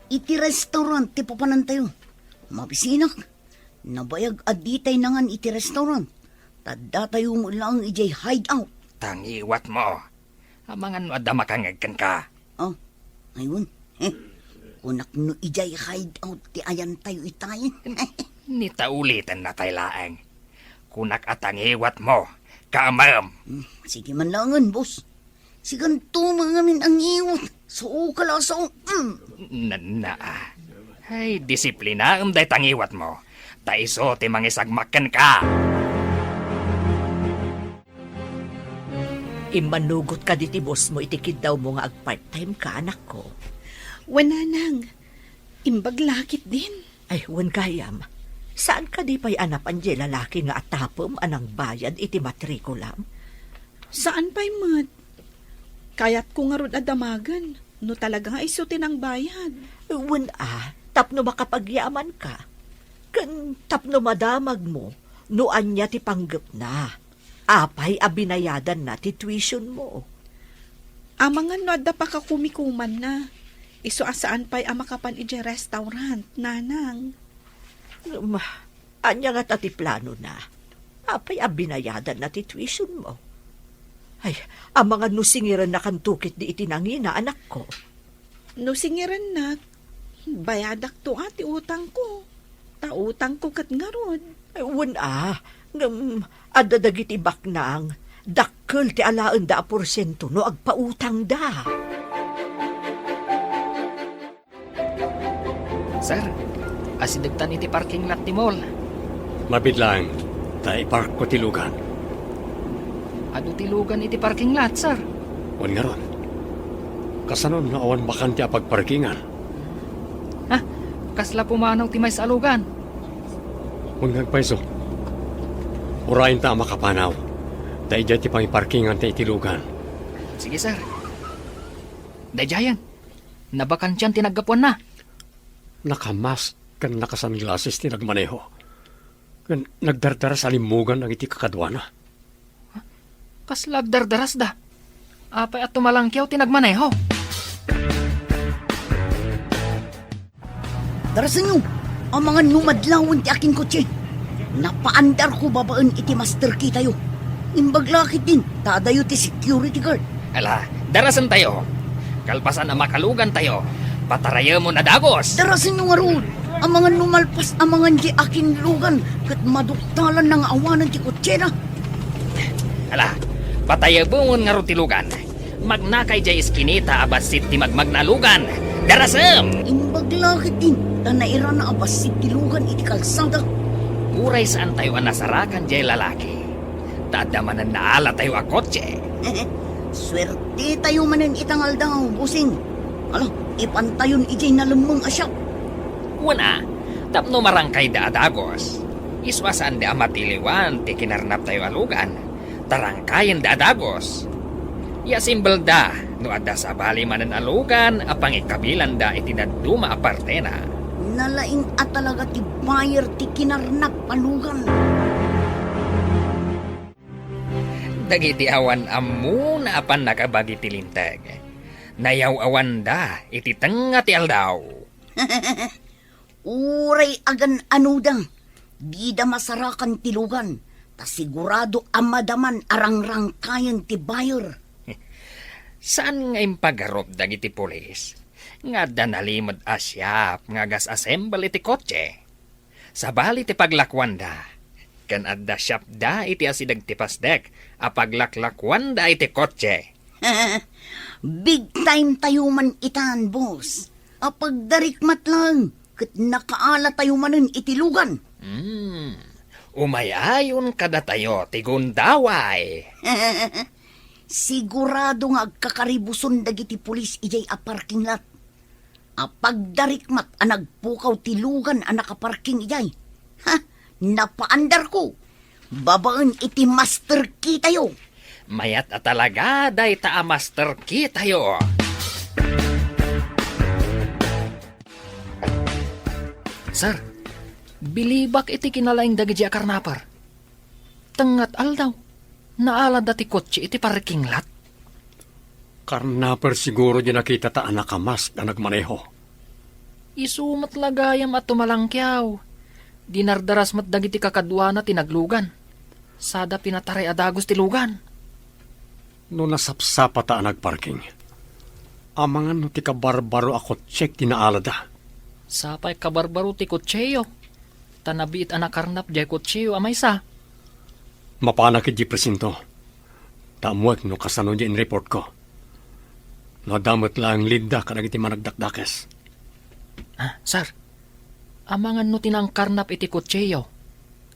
iti restaurant ti papanantayo. Mabisinak. Nabayag a ditay nangan iti restaurant. Ta addatayo met laeng idiay hideout. Tangiwatmo. Amangan no adda makangngeg kenka. Ah, aywan. Eh, kunak no idiay hideout ti ayantayo itay. Ni ta ulitenna pay laeng. Kunak a tangiwatmo, kaamem. Hmm, sige man laengen, boss. Siganto man ngamin a ngiwat. Sao ka lasaw. Mm. Nanna, ah. Ay, disiplinaem dayta ngiwatmo. Ta isu ti mangisagmak kenka. Immanugot kadi ti boss mo iti kiddawmo nga agpart-time ka, anakko? Wen, nanang. Imbag la ketdin. Ay, wen gayam. Saan kadi pay a napan diay lalaki nga atapem a nangbayad iti matrikulam? Saan pay met. Kayatko ngarud a damagen no talaga nga isu ti nangbayad. Wen a, tapno makapagyamanka. Ken tapno madamagmo no ania ti panggepna. Apay a binayadanna ti tuition mo? Amangan no adda pakakumikumanna. Isu a saan pay a makapan idiay restaurant, nanang. Ma, ania ngata ti planona? Apay a binayadanna ti tuition mo? Ay, amangan no singirennakanto ketdi iti nangina, anakko. No singirennak, bayadakto a ti utangko. Ta utangko ket ngarud. Ay, wen a, ngem adda dagiti baknang, dakkel ti alaenda a porsiento no agpautangda. Sir, asidegtan iti parking lot ti mall. Mabiit laeng, ta iparkko ti lugan. Adu ti lugan iti parking lot, sir. Wen ngarud. Kasano no awan bakante a pagparkingan? Ha? Kasla pumanaw ti maysa a lugan. Wen nga agpayso, urayenta a makapanaw. Daydiay ti pangiparkinganta iti lugan. Sige, sir. Daydiayen. Nabakantian ti naggapuanna. Nakamask ken nakasunglasses ti nagmaneho. Ken nagdardaras a limmugan dagiti kakaduana. Kasla agdardarasda? Apay a tumalangkiaw ti nagmaneho? Darasenyo, amangan no madlawen ti akin kotse. Napaandarko babaen iti master key tayo. Imbag la ketdin, ta adayo ti security guard. Ala, darasentayo. Kalpasan a makalugantayo, patarayemon a dagus. Darasenyo ngarud, amangan no malpas amangan di akin lugan, ket maduktalanna nga awanen ti kotsena. Ala, patayemon ngarud ti lugan. Magnaka idiay iskinita a bassit ti magmagna a lugan. Darasem! Imbag la ketdin, ta nairana a bassit ti lugan iti kalsada. Uray saantayo a nasarakan diay lalaki, ta adda manen naalatayo a kotse. Suertetayo manen ita nga aldaw, bossing. Ala, ipantayon idiay nalemmeng a shop. Wen a, tapno marangkayda a dagus. Isu a saanda a matiliwan ti kinarnaptayo a lugan, ta rangkayenda a dagus. Iasimbelda no adda sabali manen a lugan a pangikabilanda iti dadduma a partena. Nalaing a talaga ti buyer ti kinarnap a lugan. Dagiti awan ammona a pannakabagi ti Linteg, nayaw-awanda iti tengnga ti aldaw. Uray agan-anoda, dida masarakan ti lugan, ta sigurado a madaman a rangrangkayen ti buyer. Saan nga impagarup dagiti pulis nga adda nalimed a shop nga gas-assemble iti kotse? Sabali ti paglakuanda, ken adda shopda iti asideg ti pasdek a paglaklakuanda iti kotse. Big time tayo man itan, boss. Apagdarikmat lang, ket nakaala tayo manen iti lugan. Hmm. Umay-ayon kadatayo ti gundaway. Sigurado nga agkakaribuson dagiti pulis idiay a parking lot. Apagdarikmat a nagpukaw ti lugan a nakaparking idiay. Ha? Napaandarko. Babaen iti master key tayo. Mayat a talaga dayta a master key tayo. Sir, bilibak iti kinalaing dagiti a karnaper. Tengnga ti aldaw, naalada ti kotse iti parking lot. Karnaper siguro di nakitata a nakamask a nagmaneho. Isu met la gayam a tumalangkiaw. Dinardaras met dagiti kakaduana ti naglugan. Sada pinataray a dagus ti lugan. No nasapsapata a nagparking, amangan no ti kabarbaro a kotsek ti naalada. Sapay kabarbaro ti kotseyo, ta nabiit a nakarnap diay kotseyo a maysa. Mapanak idiay presinto, ta ammoek no kasano diay inreportko. No adda met laeng leadda kadagiti managdakdakes. Ah, sir, amangan no ti nangkarnap iti kotseyo,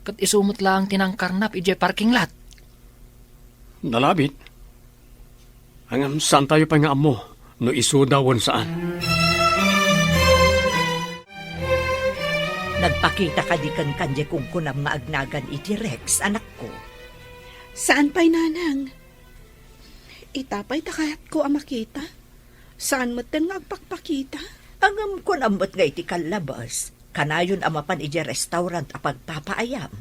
ket isu met laeng ti nangkarnap idiay parking lot. Nalabit. Ngem saantayo pay nga ammo no isuda wen saan. Nagpakita kadi kenka diay kunkunam nga agnagan iti Rex, anakko? Saan pay, nanang. Ita pay ta kayatko a makita. Saan metten nga agpakpakita? Ngem kunam met nga iti kallabas, kanayon a mapan idiay restaurant a pagpapaayam.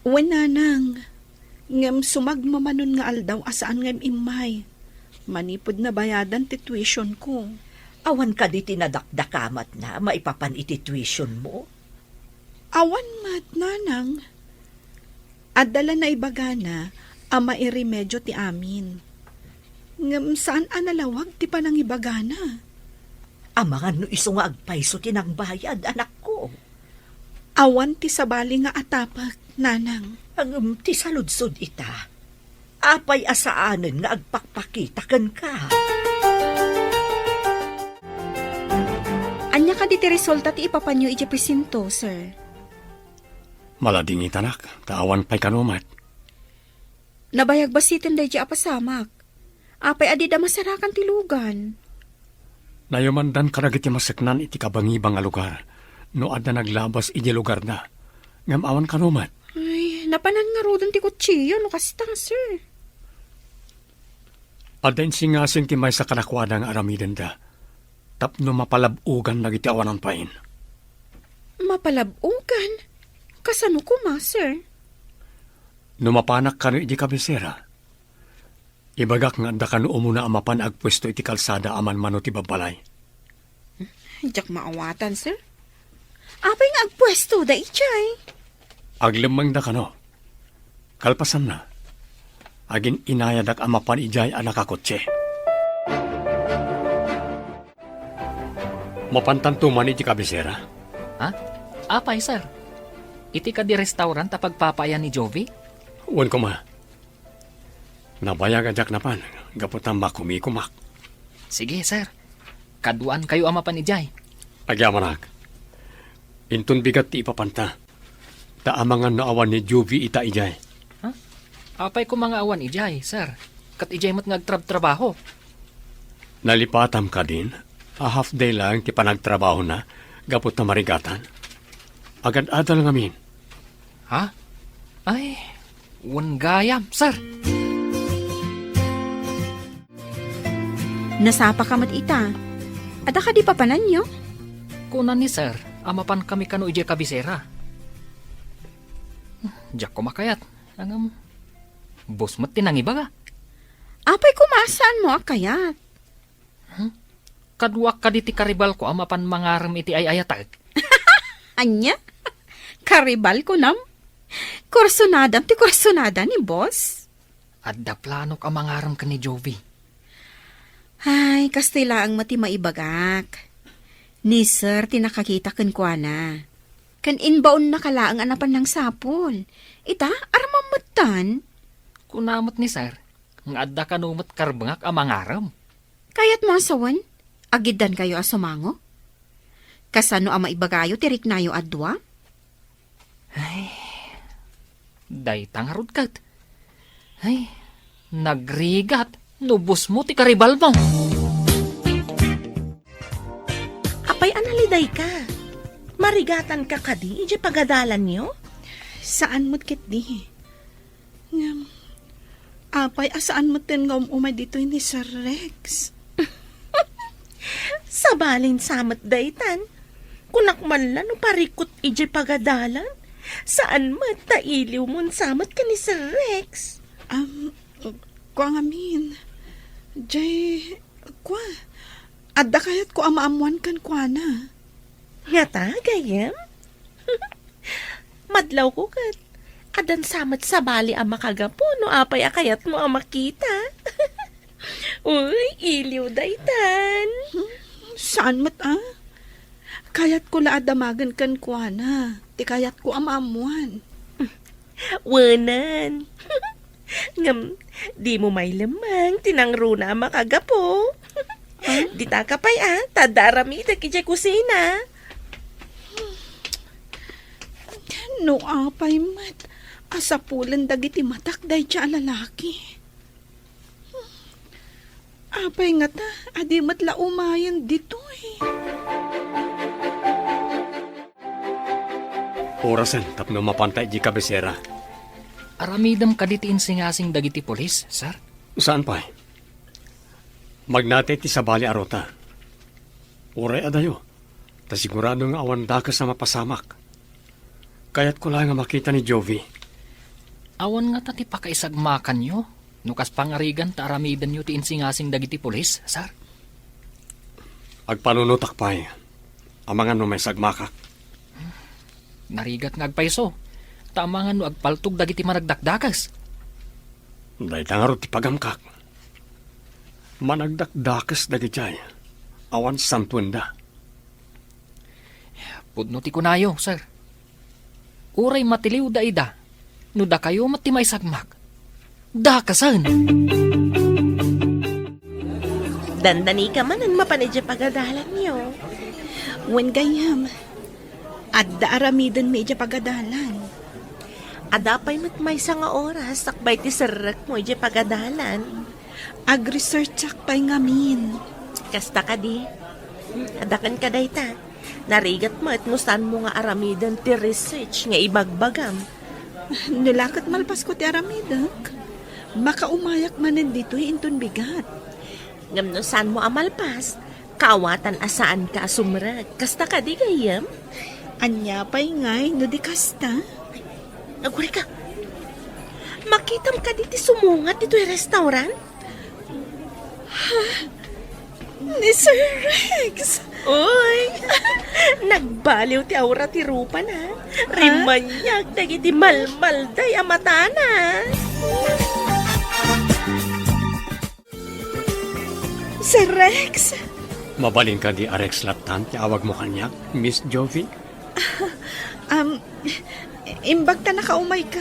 Wen, nanang. Ngem sumagmamanon nga aldaw a saan nga im-immay. Manipud nabayadan ti tuitionko. Awan kadi ti nadakdakamatna maipapan iti tuitionmo? Awan met, nanang. Adda la naibagana a mairemedio ti amin. Ngem saan a nalawag ti panangibagana. Amangan no isu nga agpayso ti nangbayad, anakko. Awan ti sabali nga atapek, nanang. Ngem ti saludsod ita, apay a saanen nga agpakpakita kenka? Ania kadi ti resulta ti ipapanyo idiay presinto, sir? Maladingitanak, ta awan pay kano met. Nabayag bassiten daydiay a pasamak. Apay a dida masarakan ti lugan? Nayamandan kadagiti maseknan iti kabangibang a lugar no adda naglabas idiay lugarda. Ngem awan kano met. Ay, napanan ngaruden ti kutsiyo no kasta, sir. Adda insingasing ti maysa kadakuada nga aramidenda tapno mapalab-ogan dagiti awanan pain. Mapalab-ogan? Kasano koma, sir? No mapanak kano iti kabisera, ibagak nga adda kano umuna a mapan agpuesto iti kalsada a manmano ti babbalay. Diak maawatan, sir. Apay nga agpuesto da idiay? Aglemmengda kano. Kalpasanna, agin-inayadak a mapan idiay a nakakotse. Mapantanto man iti kabisera? Ha? Apay, sir? Iti kadi restaurant a pagpapaayan ni Jovi? Wen koma. Nabayag a diak napan, gapu ta makumikomak. Sige, sir. Kaduaankayo a mapan idiay. Agyamanak. Inton bigat ti ipapanta. Ta amangan no awan ni Juvie ita idiay. Ha? Apay koma nga awan idiay, sir? Ket idiay met nga agtrabtrabaho. Nalipatam kadin a half day laeng ti panagtrabahona gapu ta marigatan. Agad-adal ngamin. Ha? Ay, wen gayam, sir. Nasapa ka met ita. Adda kadi papananyo? Kuna ni sir a mapan kami kano idiay kabisera. Diak koma kayat. Ngem, boss met ti nangibaga. Apay koma saanmo a kayat? Hmm? Kaduak kadi ti karibalko a mapan mangarem iti ay-ayatek. Ania? Karibal kunam? Kursunadam ti kursunada ni boss? Adda planok a mangarem ken ni Jovi. Ay, kastoy laeng met ti maibagak. Ni sir ti nakakita kenkuana. Ken imbaonnaka laeng a napan nangsapul. Ita, aramam metten. Kuna met ni sir nga adda kano met karbengak a mangarem. Kayatmo a sawen? Agiddankayo a sumango? Kasano a maibagayo ti riknayo a dua? Ay, dayta ngarud ket. Ay, nagrigat no boss mo ti karibalmo. Apay a nalidayka? Marigatanka kadi idiay pagadalanyo? Saan met ketdi. Ngem, apay a saan metten nga um-umay ditoy ni Sir Rex? Sabalin sa met daytan. Kunak man la no parikut idiay pagadalan. Saan met ta iliwmon sa met ken ni Sir Rex? Am, kua ngamin. Jay, kua. Adda kayatko a maammoan kenkuana. Ngata, gayyem? Madlawko ket addan sa met sabali a makagapu no apay a kayatmo a makita. Uy, iliw daytan. Saan met a? Kayatko la a damagen kenkuana ti kayatko a maammoan. Wenan. Ngem, dimo mailemmeng ti nangruna a makagapu. Ah? Ditaka pay a, ta adda aramidek idiay kusina. No apay met a sapulen dagiti matak dayta a lalaki. Apay ngata a di met la umayen ditoy? Orasen tapno mapanta idiay kabisera. Aramidem kadi ti insingasing dagiti pulis, sir? Saan pay? Magnatay ti sabali a ruta. Uray adayo, ta sigurado nga awan dakes a mapasamak. Kayatko laeng a makita ni Jovi. Awan ngata ti pakaisagmakanyo no kas pangarigan ta aramidenyo ti insingasing dagiti pulis, sir? Agpanunotak pay. Amangan no maisagmakak. Narigat nga agpayso, ta amangan no agpaltog dagiti managdakdakes. Dayta ngarud ti pagamkak. Managdakdakes dagiti ay awan santuenda. Pudno ti kunayo, sir. Uray matiliw daida, no dakayo met ti maisagmak, dakesen. Dandanika manen mapan idiay pagadalanyo. Wen gayyem, adda aramidenmi idiay pagadalan. Adda pay met maysa nga oras sakbay ti serrekmo idiay pagadalan. Agresearchak pay ngamin. Kasta kadi? Adda kenka dayta. Narigat met no saanmo nga aramiden ti research nga ibagbagam. No la ket malpasko ti aramidek, makaumayak manen ditoy inton bigat. Ngem no saanmo a malpas, kaawatan a saanka a sumrek. Kasta kadi, gayyem? Ania pay ngay no di kasta? Agurayka, makitam kadi ti sumungat ditoy restaurant? Ha? Ni Sir Rex? Uy, nagbaliw ti aura ti rupana. Ha? Rimmaniag dagiti malmalday a matana. Sir Rex? Mabalin kadi a Rex lattan ti awagmo kaniak, Miss Jovi? Um, imbag ta nakaumayka,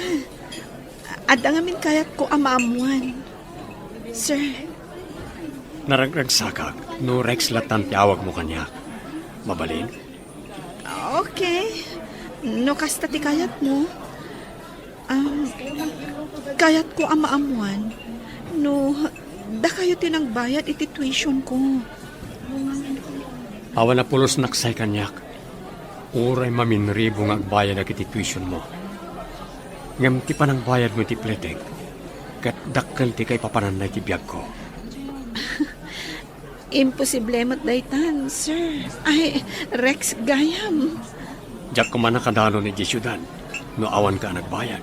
adda ngamin kayatko a maammuan, sir. Naragragsakak no Rex lattan ti awagmo kaniak. Mabalin? Okay. No kasta ti kayatmo, um, kayatko a maammuan no dakayo ti nagbayad iti tuition ko. Awan a pulosnak say kaniak. Uray maminribo nga agbayadak iti tuition mo. Ngem ti panangbayad mo iti pletek, ket dakkel ti kaipapananna iti biagko. Imposible met daytan, sir. Ay, Rex gayam. Diak koma nakadalon idiay siudad no awanka a nagbayad.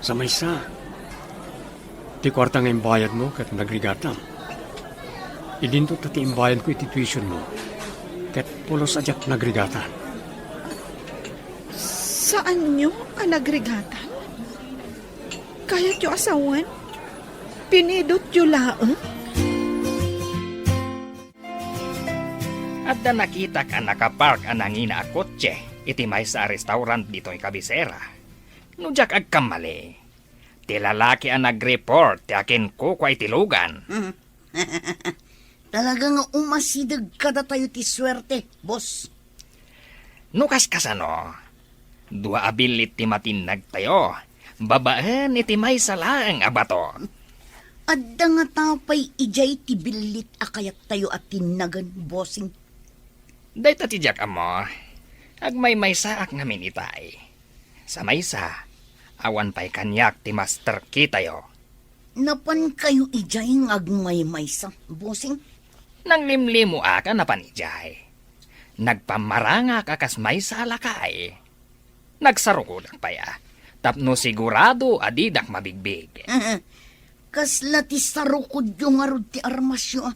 Sa maysa, ti kuarta nga imbayadmo ket nagrigatam. Idinto ta ti imbayadko iti tuition mo, ket pulos a diak nagrigatan. Saanyo a nagrigatan? Kayatyo a sawen? Pinidotyo laeng? Adda nakitak a nakapark a nangina a kotse iti maysa a restaurant ditoy kabisera. No diak agkammali, ti lalaki a nagreport ti akinkukua iti lugan. Mhm. Talaga nga umasideg kadatayo ti suerte, boss. No kaskasano, dua a billit ti matinnagtayo babaen iti maysa laeng a bato. Adda ngata pay idiay ti billit a kayattayo a tinnagen, bossing? Dayta ti diak ammo. Agmaymaysaak ngamin itay. Sa maysa, awan pay kaniak ti master key tayo. Napankayo idiay nga agmaymaysa, bossing? Nanglimlimoak a napan idiay. Nagpammarangak a kas maysa a lakay. Nagsarukodak pay a, tapno sigurado a didak mabigbig. Kasla ti sarukodyo ngarud ti armasyo, a.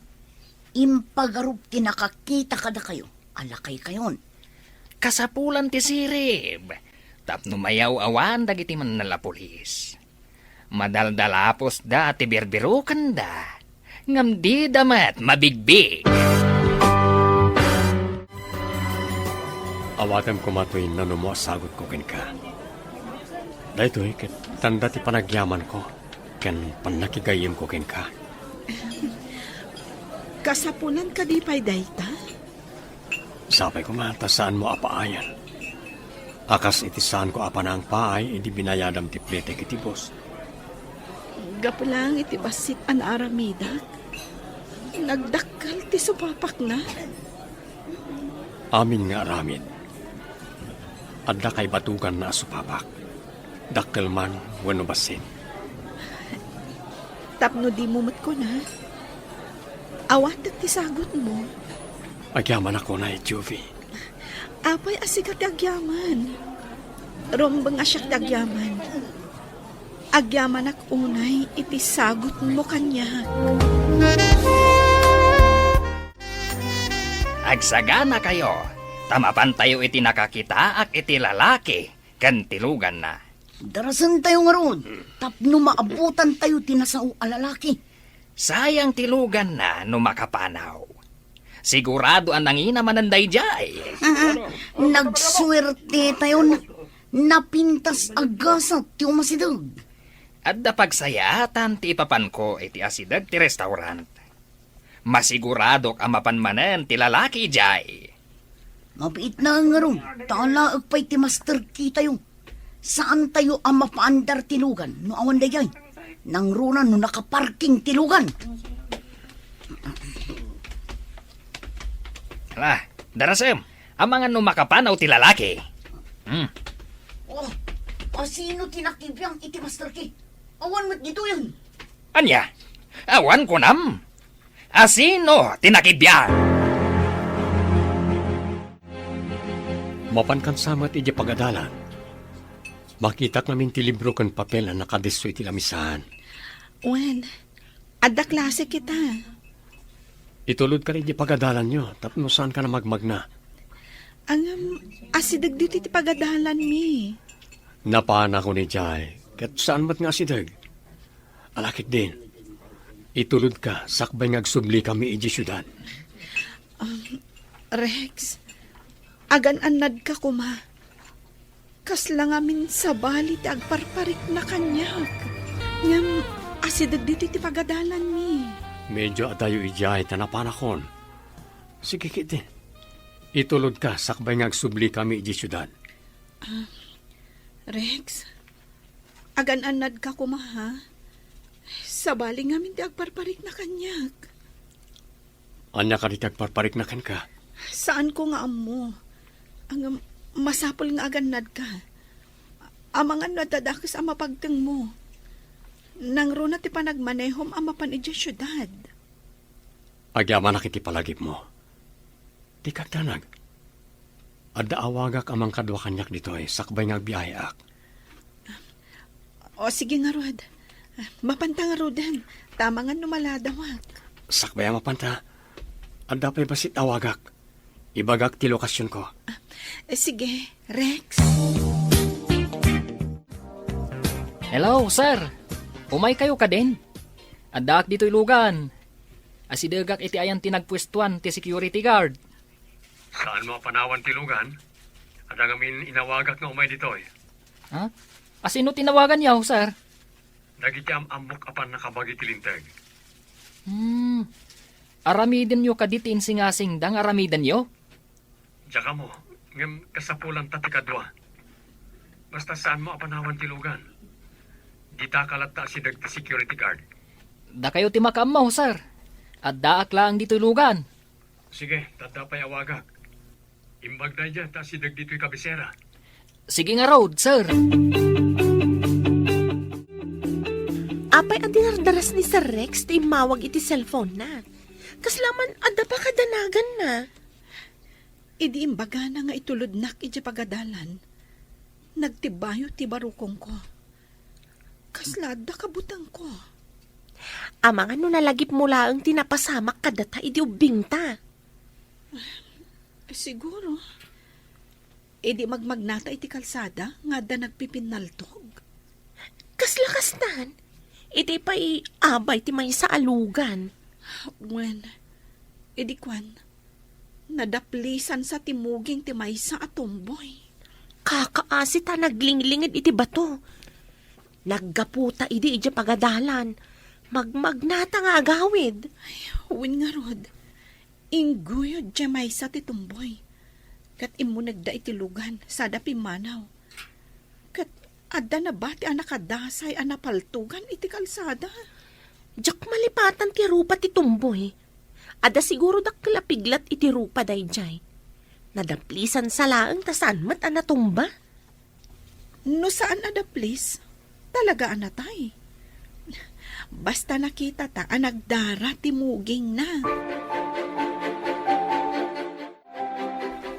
Impagarup ti nakakita kadakayo a lakaykayon. Kasapulan ti sirib, tapno mayaw-awan dagiti mannalapulis. Madaldalapusda ti birbirukenda, ngem dida met mabigbig. Awatem koma toy nanumo a sagutko kenka. Daytoy ket tanda ti panagyamanko ken pannakigayyemko kenka. Kasapulan kadi pay dayta? Sapay koma ta saanmo a paayan. A kas iti saanko a panangpaay idi binayadam ti pletek iti boss. Gapu laeng iti bassit a naaramidak, nagdakkel ti supapakna. Amin nga aramid, adda kaibatuganna a supapak. Dakkel man wenno bassit. Tapno dimo met kuna, awatek ti sagutmo. Agyamanak unay, Juvie. Apay a sika ti agyaman? Rumbeng a siak ti agyaman. Agyamanak unay iti sagutmo kaniak. Agsaganakayo, ta mapantayo iti nakakitaak iti lalaki ken ti luganna. Darasentayo ngarud, tapno maabutantayo ti nasao a lalaki. Sayang ti luganna no makapanaw. Sigurado a nangina manen daydiay. Ah, nagsuertetayon. Napintas a gasat ti umasideg. Adda pagsayaatan ti ipapanko iti asideg ti restaurant. Masiguradok a mapan manen ti lalaki idiay. Mabiit na ngarud, ta alaek pay ti master key tayo. Saan tayo a mapaandar ti lugan no awan daydiay? Nangruna no nakaparking ti lugan. Ala, Darasem, amangan no makapanaw ti lalaki. Hmm. Oh, asino ti nakibiang iti master key? Awan met ditoyen. Ania? Awan kunam? Asino ti nakibiang? Mapankan sa met idiay pagadalan. Makitak ngamin ti libro ken papel a nakadisso iti lamisaan. Wen, adda klase kita. Itulodka idiay pagadalanyo tapno saanka a magmagna. Ngem, asideg ditoy ti pagadalanmi. Napanakon idiay, ket saan met nga asideg. Ala ketdin, itulodka sakbay nga agsublikami idiay siudad. Um, Rex, agan-annadka koma. Kasla ngamin sabali ti agparparikna kaniak. Ngem asideg ditoy ti pagadalanmi. Medio adayo idiay ta napanakon. Sige ketdin. Itulodka sakbay nga agsublikami idiay siudad. Ah, Rex, agan-annadka koma, ha? Sabali ngamin ti agparparikna kaniak. Ania kadi ti agparparikna kenka? Saanko nga ammo. Ngem, masapul nga agannadka. Amangan no adda dakes a mapagtengmo. Nangruna ti panagmanehom a mapan idiay siudad. Agyamanak iti palagipmo. Dika agdanag. Adda awagak a mangkadua kaniak ditoy sakbay nga agbiaheak. O, sige ngarud. Mapanta ngaruden, ta amangan no maladawak. Sakbay a mapanta, adda pay bassit awagak. Ibagak ti lokasionko. Eh, sige, Rex. Hello, sir. Umaykayo kadin? Addaak ditoy lugan. Asidegak iti ayan ti nagpuestuan ti security guard. Saanmo a panawan ti lugan? Adda ngamin inawagak nga umay ditoy. Ha? Asino ti nawaganyo, sir? Dagiti am-ammok a pannakabagi ti linteg. Hmm. Aramidenyo kadi ti insingasingda nga aramidenyo? Diak ammo, ngem kasapulanta ti kadua. Basta saanmo a panawan ti lugan. Ditaka latta asideg ti security guard. Dakayo ti makaammo, sir. Addaak laeng ditoy lugan. Sige, ta adda pay awagak. Imbag daydiay ta asideg ditoy kabisera. Sige ngarud, sir. Apay a dinardaras ni Sir Rex ti immawag iti cellphone-na? Kasla man adda pakadanaganna. Idi imbagana nga itulodnak idiay pagadalan, nagtibbayo ti barukongko. Kasla adda kabutengko. Amangan no nalagipmo laeng ti napasamak kadata idi ubbingta. Siguro. Idi magmagnata iti kalsada nga adda nagpipinnaltog. Kasla kastan? Idi pay abay ti maysa a lugan. Wen, idi kuan, nadaplisansa ti muging ti maysa a tomboy. Kakaasi ta naglingilinged iti bato. Naggaputa idi idiay pagadalan. Magmagnata nga agawid. Ay, wen ngarud. Ingguyod diay maysa ti tomboy. Ket immunegda iti lugan, sada pimmanaw. Ket adda nabati a nakadasay a napaltogan iti kalsada. Diak malipatan ti rupa ti tomboy. Adda siguro dakkel a piglat iti rupa daydiay. Nadaplisansa laeng ta saan met a natumba. No saan a daplis, talaga a natay. Basta nakitata a nagdara ti mugingna.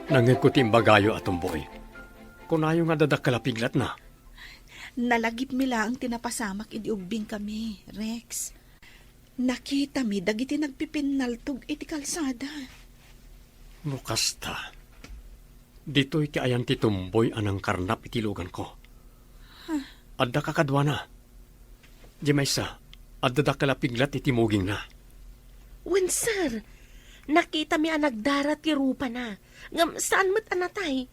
Nangngegko ti imbagayo a tomboy. Kunayo nga adda dakkel a piglatna. Nalagipmi laeng ti napasamak idi ubbingkami, Rex. Nakitami dagiti nagpipinnaltog iti kalsada. No kasta, ditoy ti ayan ti tomboy a nangkarnap iti luganko. Huh? Adda kakaduana. Diay maysa, adda dakkel a piglat iti mugingna. Wen, sir. Nakitami a nagdara ti rupana. Ngem saan met a natay.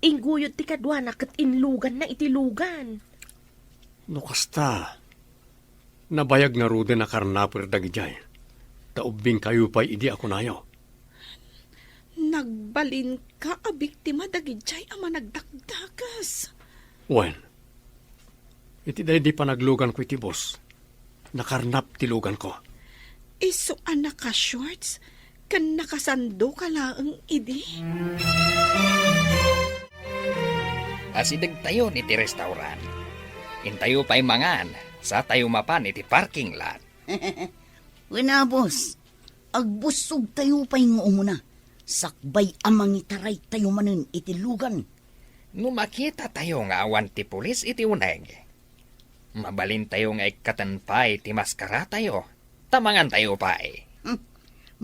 Ingguyod ti kaduana ket inluganna iti lugan. No kasta, nabayag ngaruden a karnaper dagidiay, ta ubbingkayo pay idi a kunayo. Nagbalinka a biktima dagidiay a managdakdakes. Wen, iti daydi panagluganko iti bus, nakarnap ti luganko. Isu a naka-shorts, ken nakasandoka laeng idi. Asidegtayon iti restaurant. Intayo pay mangan, sa tayo mapan iti parking lot. Wen a, boss. Agbussogtayo pay nga umuna, sakbay a mangitaraytayo manen iti lugan. No makitatayo nga awan ti pulis iti uneg, mabalintayo nga ikkaten pay ti maskaratayo, ta mangantayo pay. Hmm.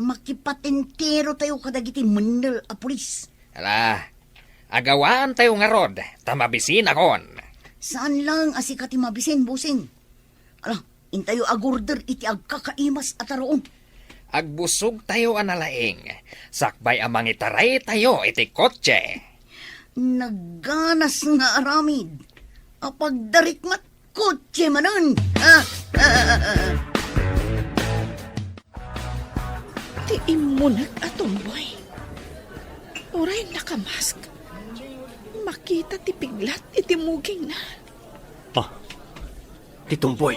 Makipatenterotayo kadagiti mennel a pulis. Ala, agawaantayo ngarud, ta mabisinakon. Saan laeng a sika ti mabisin, bossing. Ala, intayo agorder iti agkakaimas a taroon. Agbussogtayo a nalaing, sakbay a mangitaraytayo iti kotse. Nagganas nga aramid. Apagdarikmat kotse manen. Ah, ah, ah, ah. Ti immunek a tomboy. Uray nakamask, makita ti piglat iti mugingna. Ah, ti tomboy.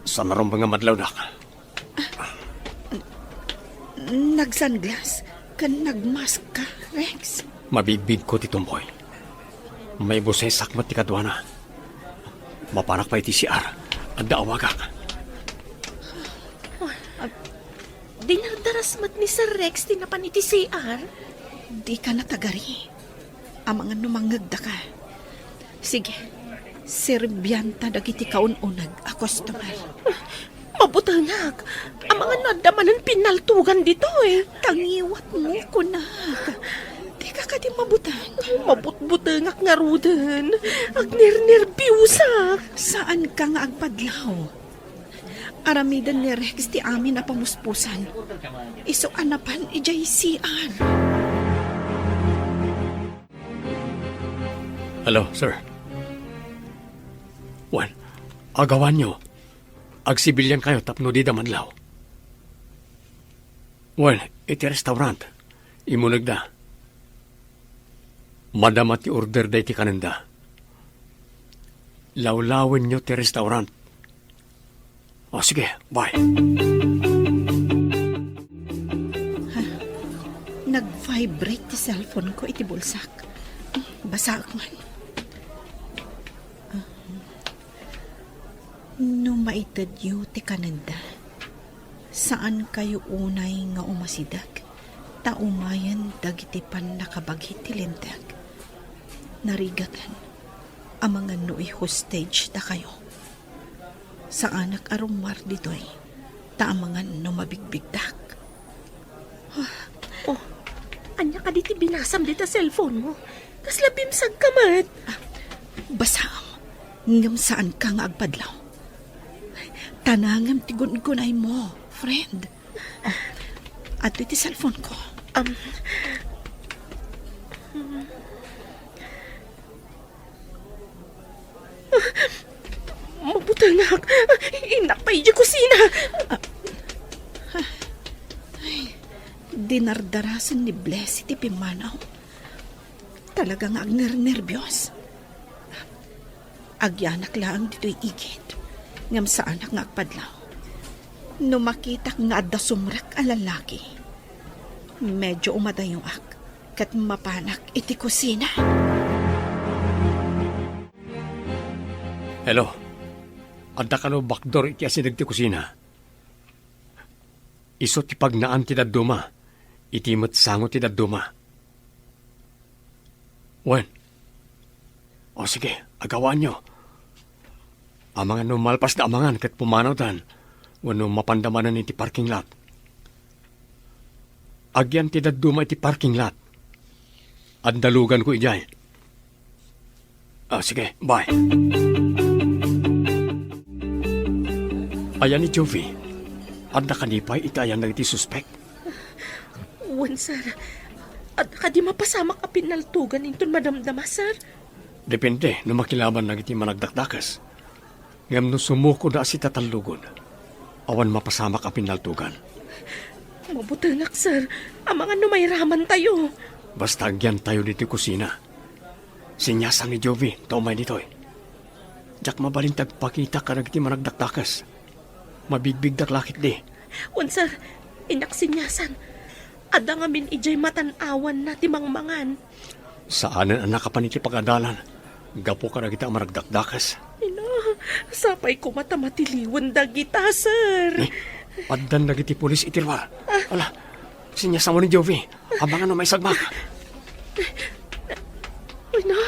Saan a rumbeng nga madlawnak? Nagsunglass ken nagmask ka, Rex? Mabigbigko ti tomboy. Maibusesak met ti kaduana. Mapanak pay iti C R. Adda awagak. Ah, dinardaras met ni Sir Rex ti napan iti C R? Dika natagari. Amangan no mangngegdaka. Sige, serbianta dagiti kaun-uneg a customer. Mabutengak. Amangan no adda manen pinnaltogan ditoy. Tangiwatmo, kunak. Dika kadi mabuteng? Mabutbutengak ngaruden. Agnernerbiusak. Saanka nga agpadlaw. Aramiden ni Rex ti amin a pamuspusan. Isu a napan idiay C R. Hello, sir. Wen, agawanyo. Agsibiliankayo tapno dida madlaw. Wen, iti restaurant. Immunegda. Madama ti order dayta kanenda. Lawlawenyo ti restaurant. O, sige, bye. Ha? Nag-vibrate ti cellphone ko iti bulsak. Basaek man. No maitedyo ti kanenda, saankayo unay nga umasideg, ta umayen dagiti pannakabagi ti Linteg. Narigaten, amangan no i-hostage dakayo. Saanak a rummuar ditoy, ta amangan no mabigbigdak. Oh, ania kadi ti binasam dita cellphone mo? Kasla bimsag ka met. Ah, basaam, ngem saanka nga agpadlaw. Tanangem ti gun-unay mo, friend. Oh, adtoy ti cellphone ko. Um, Mabutengak. Innak pay idiay kusina. Ah, ah, ay, dinardarasen ni Blessy ti pimmanaw. Talaga nga agnernerbios. Agyanak laeng ditoy igid, ngem saanak nga agpadlaw. No makitak nga adda sumrek a lalaki, medyo umadayoak ket mapanak iti kusina. Hello. Adda kano backdoor iti asideg ti kusina. Isu ti pagnaan ti dadduma. Iti met sango ti dadduma. Wen. O sige, agawaanyo. Amangan no malpasda amangan ket pumanawdan wenno mapanda manen iti parking lot. Agyan ti dadduma iti parking lot. Adda luganko idiay. Ah, sige, bye. Ayan ni Jovie. Adda kadi pay iti ayan dagiti suspek? Wen, sir. Adda kadi mapasamak a pinnaltogan inton madamdama, sir? Depende no makilaban dagiti managdakdakes. Ngem no sumukoda a sitatallogon, awan mapasamak a pinnaltogan. Mabutengak, sir. Amangan no mairamantayo. Basta agyantayo ditoy kusina. Siniasam ni Jovie ta umay ditoy. Diak mabalin ti agpakita kadagiti managdakdakes. Mabigbigdak la ketdi. Wen, sir. Innak siniasang. Adda ngamin idiay matan-awanna ti mangmangan. Saanen a nakapan iti pagadalan gapu kadagita a managdakdakes. Ina, sapay koma ta matiliwen dagita, sir. Eh, addan dagiti pulis iti luar. Ala, siniasang ni Jovi. Amangan no maisagmak. Ina,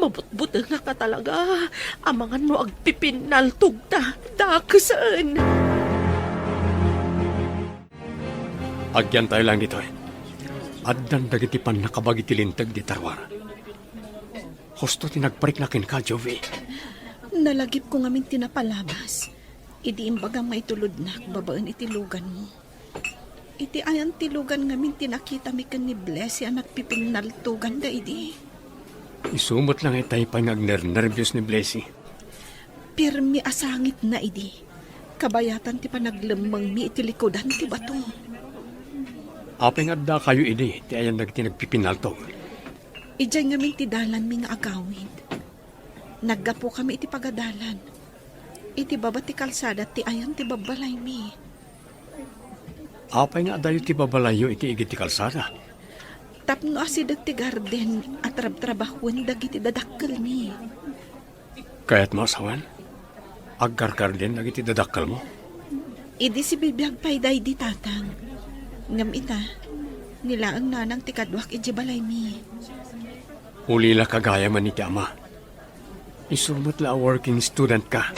mabutbutengak a talaga. Amangan no agpipinnaltogda, dakesen. Agyantayo lang ditoy. Addan dagiti pannakabagi ti linteg dita ruar. Husto ti nagparikna kenka, Jovi. Nalagipko ngamin ti napalabas idi imbagam nga itulodnak babaen iti luganmo. Iti ayan ti lugan ngamin ti nakitami ken ni Blessy a nagpipinnaltoganda idi. Isu met la nga itay pay nga agnernerbios ni Blessy. Pirmi a sangitna idi. Kabayatan ti panaglemmengmi iti likudan ti bato. Apay nga addakayo idi ti ayan dagiti nagpipinnaltog? Idiay ngamin ti dalanmi nga agawid. Naggapukami iti pagadalan. Iti baba ti kalsada ti ayan ti babbalaymi. Apay nga adayo ti babalayyo iti igid ti kalsada? Tapno asideg ti garden a trabtrabahoen dagiti dadakkelmi. Kayatmo a sawen? Aggargarden dagiti dadakkelmo? Idi sibibiag pay daydi tatang. Ngem ita, ni laeng nanang ti kaduak idiay balaymi. Ulila ka gayamen iti ama. Isu met la a working student ka.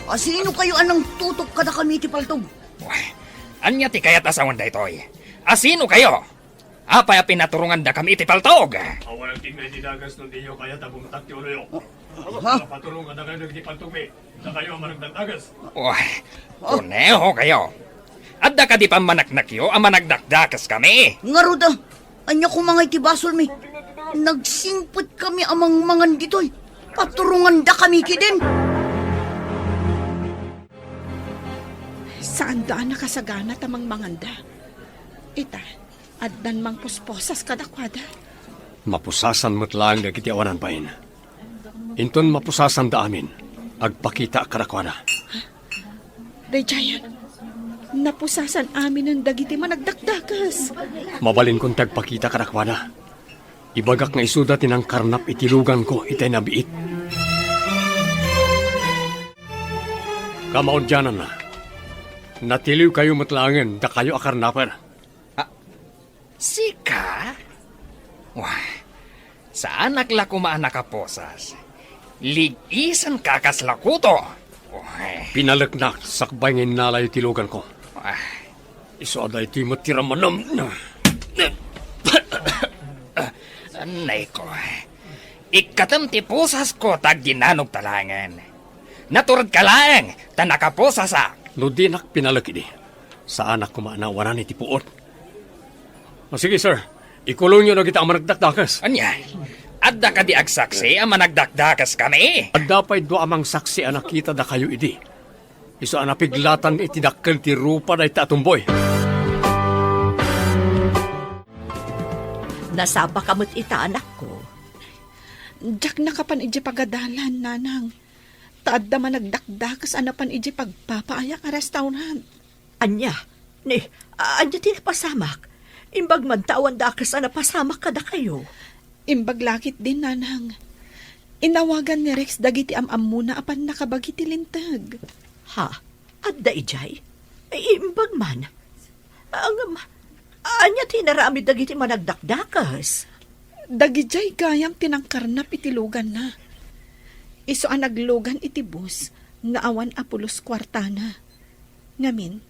Asino kayo a nangtutok kadakami iti paltog? Uy, ania ti kayat a sawen daytoy? Asino kayo? Apay a pinaturongandakami iti paltog? Awan agtigna iti dagas no diyo kayat a bumtak ti uloyo. Ha? Paturong a dakayo dagiti paltogmi. Dakayo a managdakdakes. Uy, kuneho kayo. Adda kadi pammanaknakyo a managdakdakes kami? Ngarud, a. Ania koma nga iti basolmi? Nagsingpet kami a mangmangan ditoy. Paturonganda kami kidin. Saanda a nakasagana ta mangmanganda. Ita, addan mangpusposas kadakuada. Mapusasan met laeng dagiti awanan bain. Inton mapusasanda amin, agpakitaak kadakuada. Daydiay, napusasan aminen dagiti managdakdakes. Mabalinkon ti agpakita kadakuada. Ibagak nga isuda ti nangkarnap iti luganko itay nabiit. Kamaudiananna, natiliwkayo met laengen dakayo a karnaper. Ah, sika? Wah, saanak la koma a nakaposas. Lig-isenka a kasla kuto. Wah. Pinaleknak sakbay nga innalayo ti luganko. Wah. Isu a daytoy met ti rammanam. Anay ko. Ikkatem ti pusasko ta agdinanogta laengen. Naturedka laeng ta nakapusasak. No dinak pinalek idi, saanak koma a nawanan iti puot. O, sige, sir. Ikulongyo dagita a managdakdakes. Ania? Adda kadi agsaksi a managdakdakes kami? Adda pay dua a mangsaksi a nakita dakayo idi. Isu a napiglatan iti dakkel ti rupa dayta a tumboy. Nasabaka met ita, anakko. Diak nakapan idiay pagadalan, nanang. Ta adda managdakdakes a napan idiay pagpapaayak a restaurant. Ania? Ni, ania ti napasamak? Imbag man ta awan dakes a napasamak kadakayo. Imbag la ketdin, nanang. Inawagan ni Rex dagiti am-ammona a pannakabagi ti linteg. Ha? Adda idiay? Imbag man. Ngem, ania ti inaramid dagiti managdakdakes? Dagidiay gayam ti nangkarnap iti luganna. Isu a naglugan iti bus nga awan a pulos kuartana. Ngamin,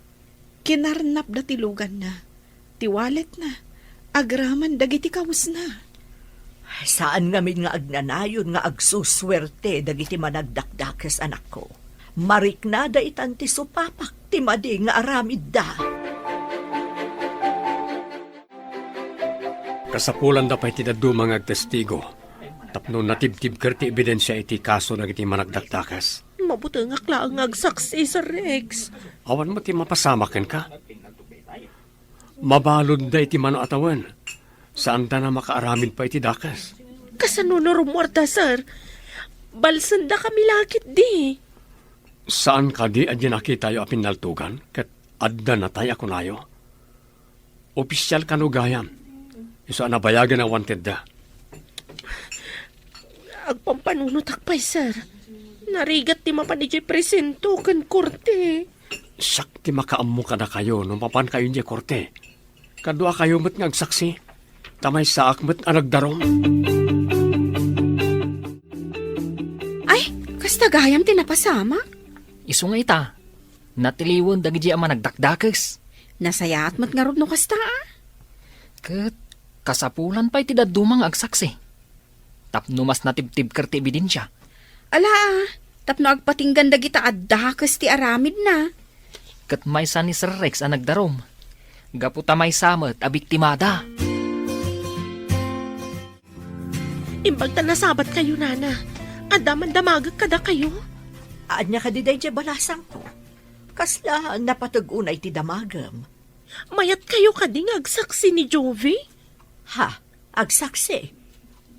kinarnapda ti luganna, ti walletna, agraman dagiti kawesna. Saan ngamin nga agnanayon nga agsusuerte dagiti managdakdakes, anakko. Mariknada itan ti supapak ti madi nga aramidda. Kasapulanda pay ti dadduma nga agtestigo tapno natibtibker ti ebidensia iti kaso dagiti managdakdakes. Mabutengak laeng nga agsaksi, Sir Rex. Awan met ti mapasamak kenka. Mabaludda iti mano a tawen. Saanda a makaaramid pay iti dakes. Kasano no rummuarda, sir? Balsendakami la ketdi. Saan kadi a di nakitayo a pinnaltogan ket adda natay a kunayo? Opisial kano gayam? Isu a nabayagen a wantedda. Agpampanunotak pay, sir. Narigat ti mapan idiay presinto ken korte. Siak ti makaammo kadakayo no mapankayo idiay korte. Kaduakayo met nga agsaksi, ta maysaak met a nagdarum. Ay, kasta gayam ti napasamak? Isu nga ita, natiliwen dagiti a managdakdakes. Nasayaat met ngarud no kasta, a? Ket kasapulan pay ti dadduma nga agsaksi. Tapno mas natibtibker ti ebidensia. Ala, a, tapno agpatinggan dagita a dakes ti aramidna. Ket maysa ni Sir Rex a nagdarum. Gapu ta maysa met a biktimada. Imbag ta nasabatkayo, nana. Adda man damagek kadakayo? Ania kadi daydiay balasangko? Kasla napateg unay ti damagem? Mayatkayo kadi nga agsaksi ni Jovie? Ha? Agsaksi?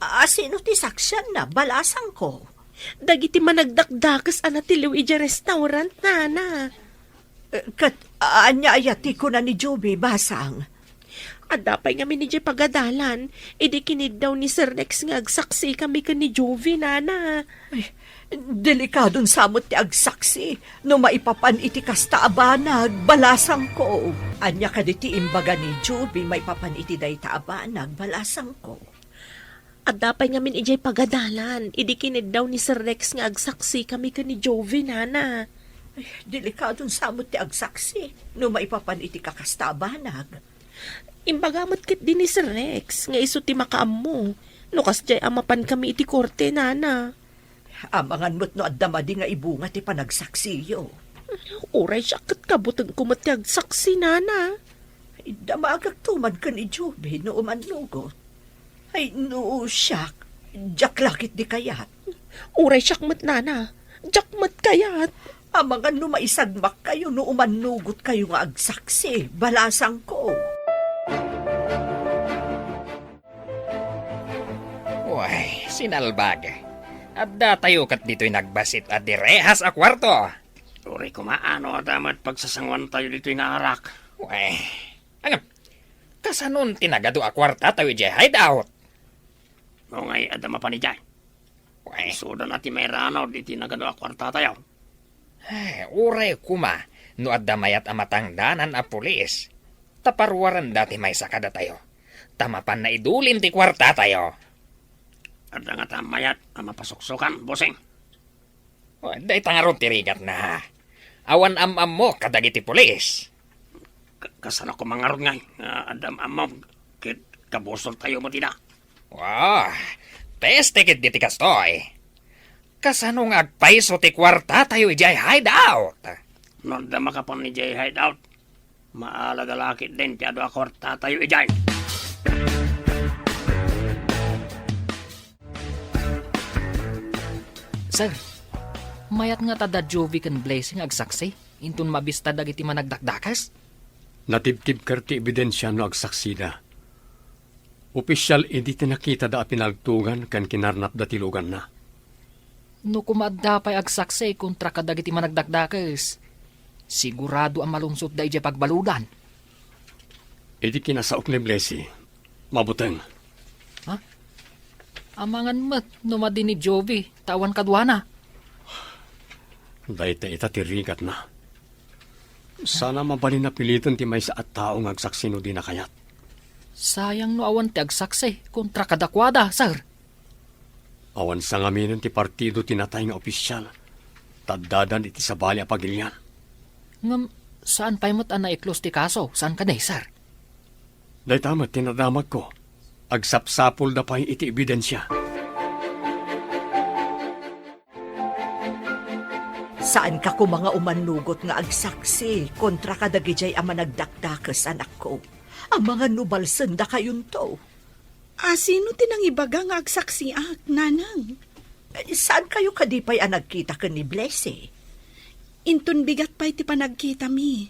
A, sino ti saksianna, balasangko? Dagiti managdakdakes a natiliw idiay restaurant, nana. Eh, ket ania aya ti kuna ni Jovie, basang? Adda pay ngamin idiay pagadalan, idi kiniddaw ni Sir Rex nga agsaksikami ken ni Jovie, nana. Ay, delikadon sa met ti agsaksi no maipapan iti kasta a banag, balasangko. Ania kadi ti imbaga ni Jovie maipapan iti dayta a banag, balasangko? Adda pay ngamin idiay pagadalan, idi kiniddaw ni Sir Rex nga agsaksikami ken ni Jovie, nana. Ay, delikadon sa met ti agsaksi no maipapan iti kakasta a banag. Imbaga met ketdi ni Sir Rex nga isu ti makaammo no kasdiay a mapankami iti korte, nana. Amangan met no adda madi nga ibunga ti panagsaksiyo. Uray siak ket kabutengko met ti agsaksi, nana. Iddamagakto man ken ni Jovie no umannugot. Ay, no siak, diak la ketdi kayat. Uray siak met, nana, diak met kayat. Amangan no maisagmakkayo no umannugotkayo nga agsaksi, balasangko. Uy, sinalbag. Addatayo ket ditoy nagbasit a direhas a kuarto. Uray koma no adda met pagsasanguantayo ditoy nga arak. Uy, ngem, kasanon ti nagadu a kuartatayo idiay hideout? Nungay adda mapan idiay. Uy. Isuda na ti mairanaw diti nagadu a kuartatayo. Eh, uray koma no adda mayat a matangdanan a pulis, ta paruarenda ti maysa kadatayo, ta mapanna idulin ti kuartatayo. Adda ngata mayat a mapasuksokan, bossing? Oh, dayta ngarud ti rigatna. Awan am-ammok kadagiti pulis. Ka-, kasano koma ngarud ngay nga adda am-ammom ket kabusortayo met ida? Wah, peste ketdi ti kastoy. Kasano nga agpayso ti kuartatayo idiay hideout? No adda makapan idiay hideout, maalaga la ketdin ti adu a kuartatayo idiay. Sir, mayat ngata da Jovie ken Blessing nga agsaksi inton mabista dagiti managdakdakes? Natibtibker ti ebidensia no agsaksida. Opisial idi ti nakitada a pinaltogan ken kinarnapda ti luganna. No koma adda pay agsaksi kontra kadagiti managdakdakes, sigurado a malungsotda idiay pagbaludan. Idi kinasaok ni Blessy, mabuteng. Ha? Amangan met no madi ni Jovie, ta awan kaduana. Dayta ita ti rigatna. Sana mabalin a piliten ti maysa a tao nga agsaksi no dina kayat. Sayang no awan ti agsaksi kontra kadakuada, sir. Awan sangaminen ti partido ti natay nga opisial, ta addadan iti sabali a pagilian. Ngem, saan pay met a naiklos ti kaso, saan kadi, sir? Dayta met ti nadamagko. Agsapsapulda pay iti ebidensia. Saanka koma nga umannugot nga agsaksi kontra kadagidiay a managdakdakes, anakko. Amangan no balsendakayonto. A, sino ti nangibaga nga agsaksiak, nanang? Eh, saankayo kadi pay a nagkita ken ni Blessy? Inton bigat pay ti panagkitami.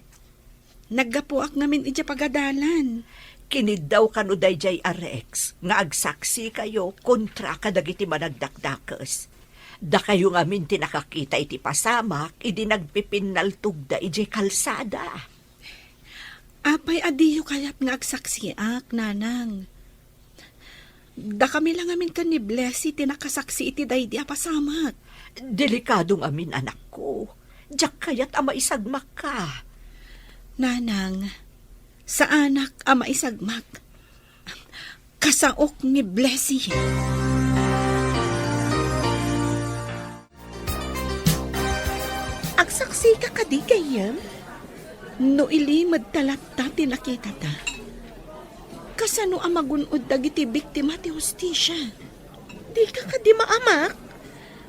Naggapuak ngamin idiay pagadalan. Kiniddaw kano daydiay a Rex nga agsaksikayto kontra kadagiti managdakdakes. Dakayo ngamin ti nakakita iti pasamak idi nagpipinnaltogda idiay kalsada. Apay a diyo kayat nga agsaksiak, Nanang? Dakami la ngamin ken ni Blessy ti nakasaksi iti daydi a pasamak. Delikado ngamin, anakko. Diak kayat a maisagmakka. Nanang, saanak a maisagmak. Kasaok ni Blessy. Agsaksika kadi, gayyem? No ilimedta latta ti nakitata, kasano a magun-od dagiti biktima ti hustisia? Dika kadi maamak?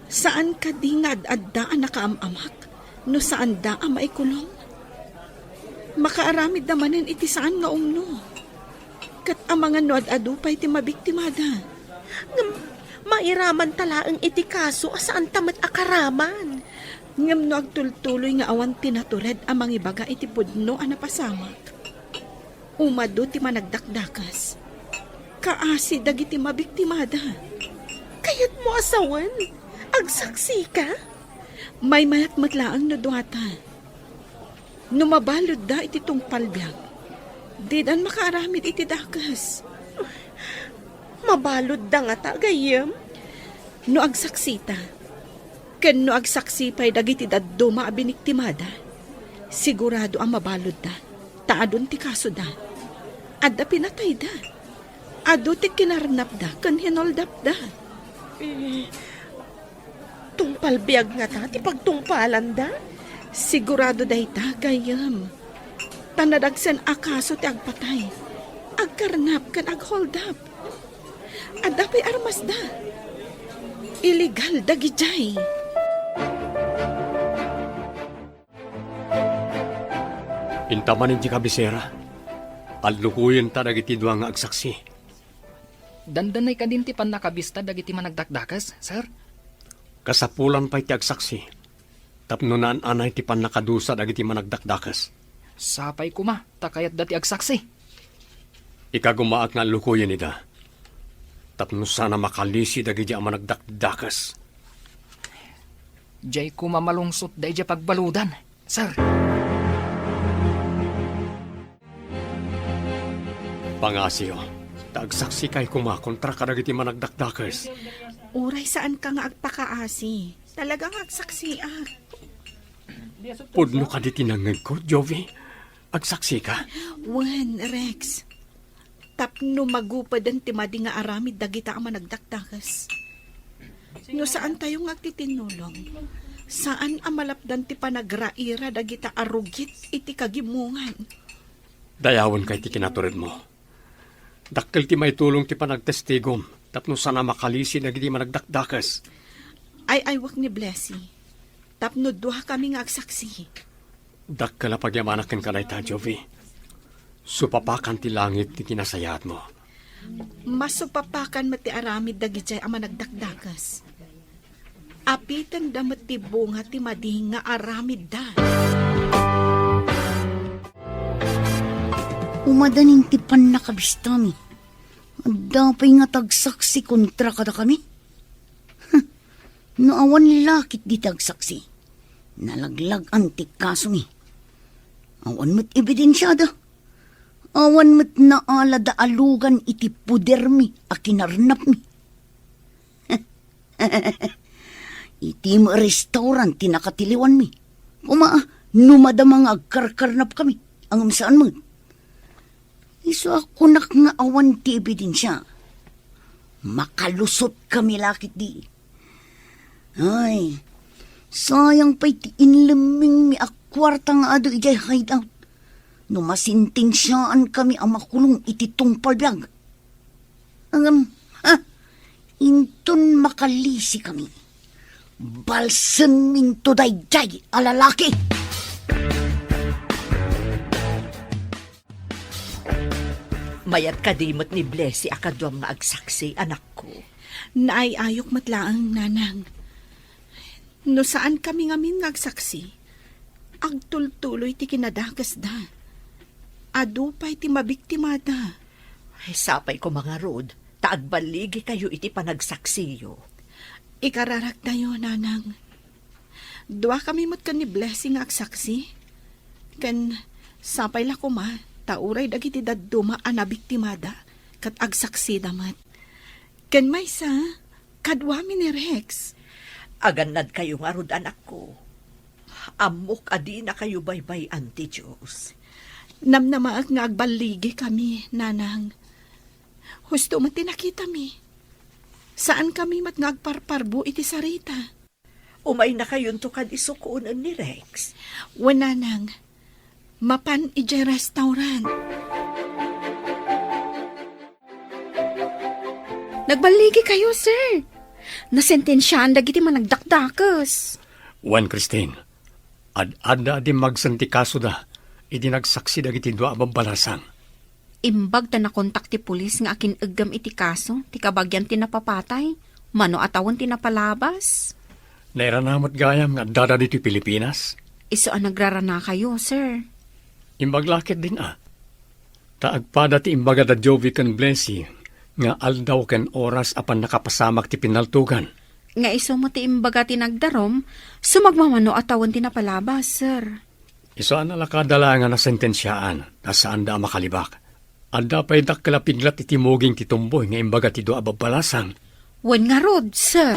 Saan kadi nga ad-adda a nakaam-amak no saanda a maikulong? Makaaramidda manen iti saan nga umno. Ket amangan no ad-adu pay ti mabiktimada. Ngem mairamanta laeng iti kaso a saanta met a karaman. Ngem no agtultuloy nga awan ti natured a mangibaga iti pudno a napasamak, umadu ti managdakdakes. Kaasi dagiti mabiktimada. Kayatmo a sawen? Agsaksika? Maymayat met laeng no duata. No mabaludda iti tungpal biag, didan makaaramid iti dakes. Mabaludda ngata, gayyem? No agsaksita, ken no agsaksi pay dagiti dadduma a biniktimada, sigurado a mabaludda, ta adun ti kasoda. Adda pinatayda. Adu ti kinarnapda ken hinoldapda. Eh, tungpal biag ngata ti pagtungpalanda? Sigurado dayta, gayyem. Ta nadagsen a kaso ti agpatay, agkarnap ken agholdap. Adda pay armasda. Illegal dagidiay. Inta manen ti kabisera, allukoyenta dagiti dua nga agsaksi. Dandanay kadin ti pannakabista dagiti managdakdakes, sir? Kasapulan pay ti agsaksi tapno naan-anay ti pannakadusa dagiti managdakdakes. Sapay koma ta kayatda ti agsaksi. Ikagumaak nga allukoyen ida tapno saan a makalisi dagiti a managdakdakes. Diay koma malungsot daydiay pagbaludan, sir. Pangasiyo, ta agsaksikay koma kontra kadagiti managdakdakes. Uray saanka nga agpakaasi, talaga nga agsaksiak. Pudno kadi ti nangngegko, Jovi? Agsaksika? Wen, Rex. Tapno magupeden ti madi nga aramid dagita a managdakdakes. No saantayo nga agtitinnulong, saan a malapdan ti panagraira dagita a rugit iti kagimongan. Dayawenka iti kinaturedmo. Dakkel ti maitulong ti panagtestigom tapno saan a makalisi dagiti managdakdakes. Ay-aywak ni Blessy, tapno duakami nga agsaksi. Dakkel a pagyamanak kenka dayta, Jovi. Supapakan ti langit ti kinasayaatmo. Masupapakan met ti aramid dagidiay a managdakdakes. Apitenda met ti bunga ti madi nga aramidda. Umadanin ti pannakabistami. Adda pay nga tagsaksi kontra kadakami? Huh, no awan lakit dita agsaksi, nalaglag-an ti kasomi. Awan met ebidensiada. Awan met naalada a lugan iti podermi a kinarnapmi. Iti restaurant ti nakatiliwanmi. Koma, no madama nga agkarkarnapkami, ngem saan met. Isu a kunak nga awan ti ebidensia. Makalusotkami la ketdi. Ay, sayang pay ti inlemmingmi a kuarta nga adu idiay hideout. No masentensiaankami a makulong iti tungpal biag. Ngem, ha? Inton makalisikami, balsenminto daydiay a lalaki. Mayat kadi met ni Blessy a kaduam nga agsaksi, anakko. Naay-ayok met laeng, nanang. No saankami ngamin nga agsaksi, agtultuloy ti kinadakesda. Adu pay ti mabiktimada. Ay, sapay koma ngarud, ta agballigikayo iti panagsaksiyo. Ikararagtayo, Nanang. Duakami met ken ni Blessing nga agsaksi. Ken sapay la koma, ta uray dagiti dadduma a nabiktimada, ket agsaksida met. Ken maysa, kaduami ni Rex. Agannadkayo ngarud, anakko. Ammok a dinakayo baybay-an ti Dios. Namnamaek nga agballigikami, Nanang. Husto met ti nakitami. Saankami met nga agparparbo iti sarita. Umaynakayonto kad isu kunen ni Rex. Wen, Nanang. Mapan idiay restaurant. Nagballigikayo, sir. Nasentensiaan dagiti managdakdakes. Wen, Christine, ad-adda a dimmagsen ti kasoda idi nagsaksi dagiti dua a babbalasang. Imbag ta nakontak ti pulis nga akin-eggem iti kaso ti kabagian ti napapatay, mano a tawen ti napalabas. Nairana met gayam nga addada ditoy Pilipinas? Isu a nagraranakayo, sir. Imbag la ketdin a. Ta agpada ti imbaga da Jovi ken Blessy nga aldaw ken oras a pannakapasamak ti pinaltogan. Nga isu met ti imbaga ti nagdarum, sumagmamano a tawen ti napalabas, sir. Isu a nalakada laeng a nasentensiaan, ta saanda a makalibak. Adda pay dakkel a piglat iti muging ti tumboy nga imbaga ti dua a babbalasang. Wen ngarud, sir.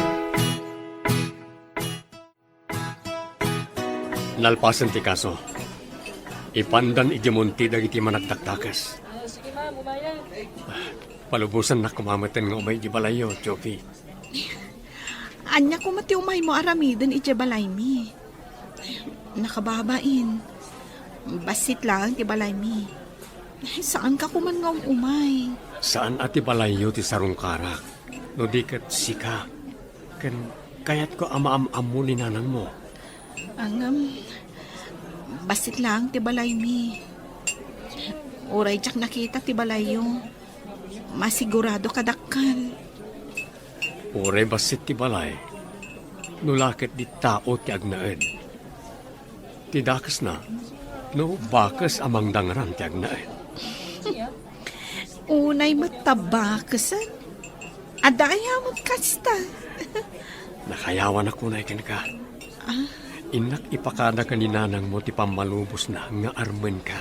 Nalpasen ti kaso. Ipandan iti monti dagiti managdakdakes. Palubosannak koma metten nga umay iti balayyo, Jovi. Ania koma ti umaymo aramiden idiay balaymi? Nakababain. Bassit laeng ti balaymi. Saanka koman nga um-umay. Saan a ti balayyo ti sarungkarak, no di ket sika. Ken kayatko a maam-ammo ni nanangmo. Ngem, bassit laeng ti balaymi. Uray diak nakita ti balayyo. Masigurado kadakkel. Uray bassit ti balay, no la ket di tao ti agnaed. Ti dakesna, no bakes a mangdangran ti agnaed. Unay met ta bakesen. Adda aya met kasta? Nakayawanak unay kenka. Ah? Innak ipakada ken ni nanangmo ti pammalubosna nga armenka.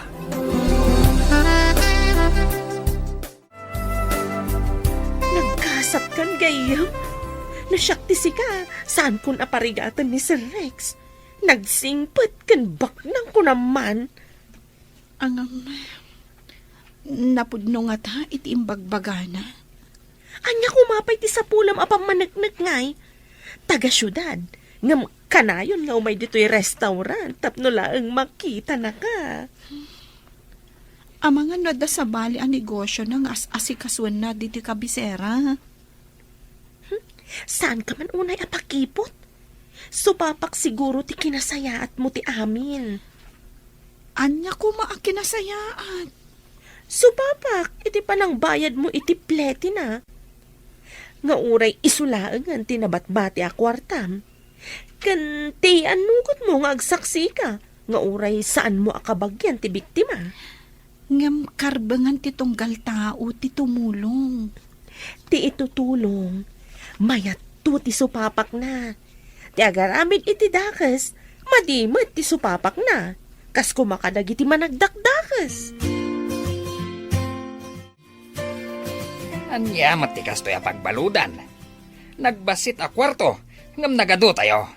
Nagkasatkan gayyem? No siak ti sika, saankon a parigaten ni Sir Rex. Nagsingpet ken baknang ko naman. Ngem, napudno ngata iti imbagbagana? Ania koma pay ti sapulem a pammaneknekngay? Taga-siudad, ngem kanayon nga umay ditoy restaurant tapno laeng makitanaka. Amangan no adda sabali a negosiona nga as-asikasuenna ditoy kabisera. Hmm? Saanka man unay a pakipot? Supapak siguro ti kinasayaatmo ti amin. Ania koma a kinasayaat? Supapak iti panangbayadmo iti pletina. Nga uray isu laengen ti nabatbati a kuartam. Ken ti annugotmo nga agsaksika nga uray saanmo a kabagian ti biktima. Ngem karbengan ti tunggal tao ti tumulong. Ti itutulong, mayatto ti supapakna. Ti agaramid iti dakes, madi met ti supapakna. Kas koma kadagiti managdakdakes. Ania met ti kastoy a pagbaludan? Nagbassit a kuarto, ngem nagadu tayo.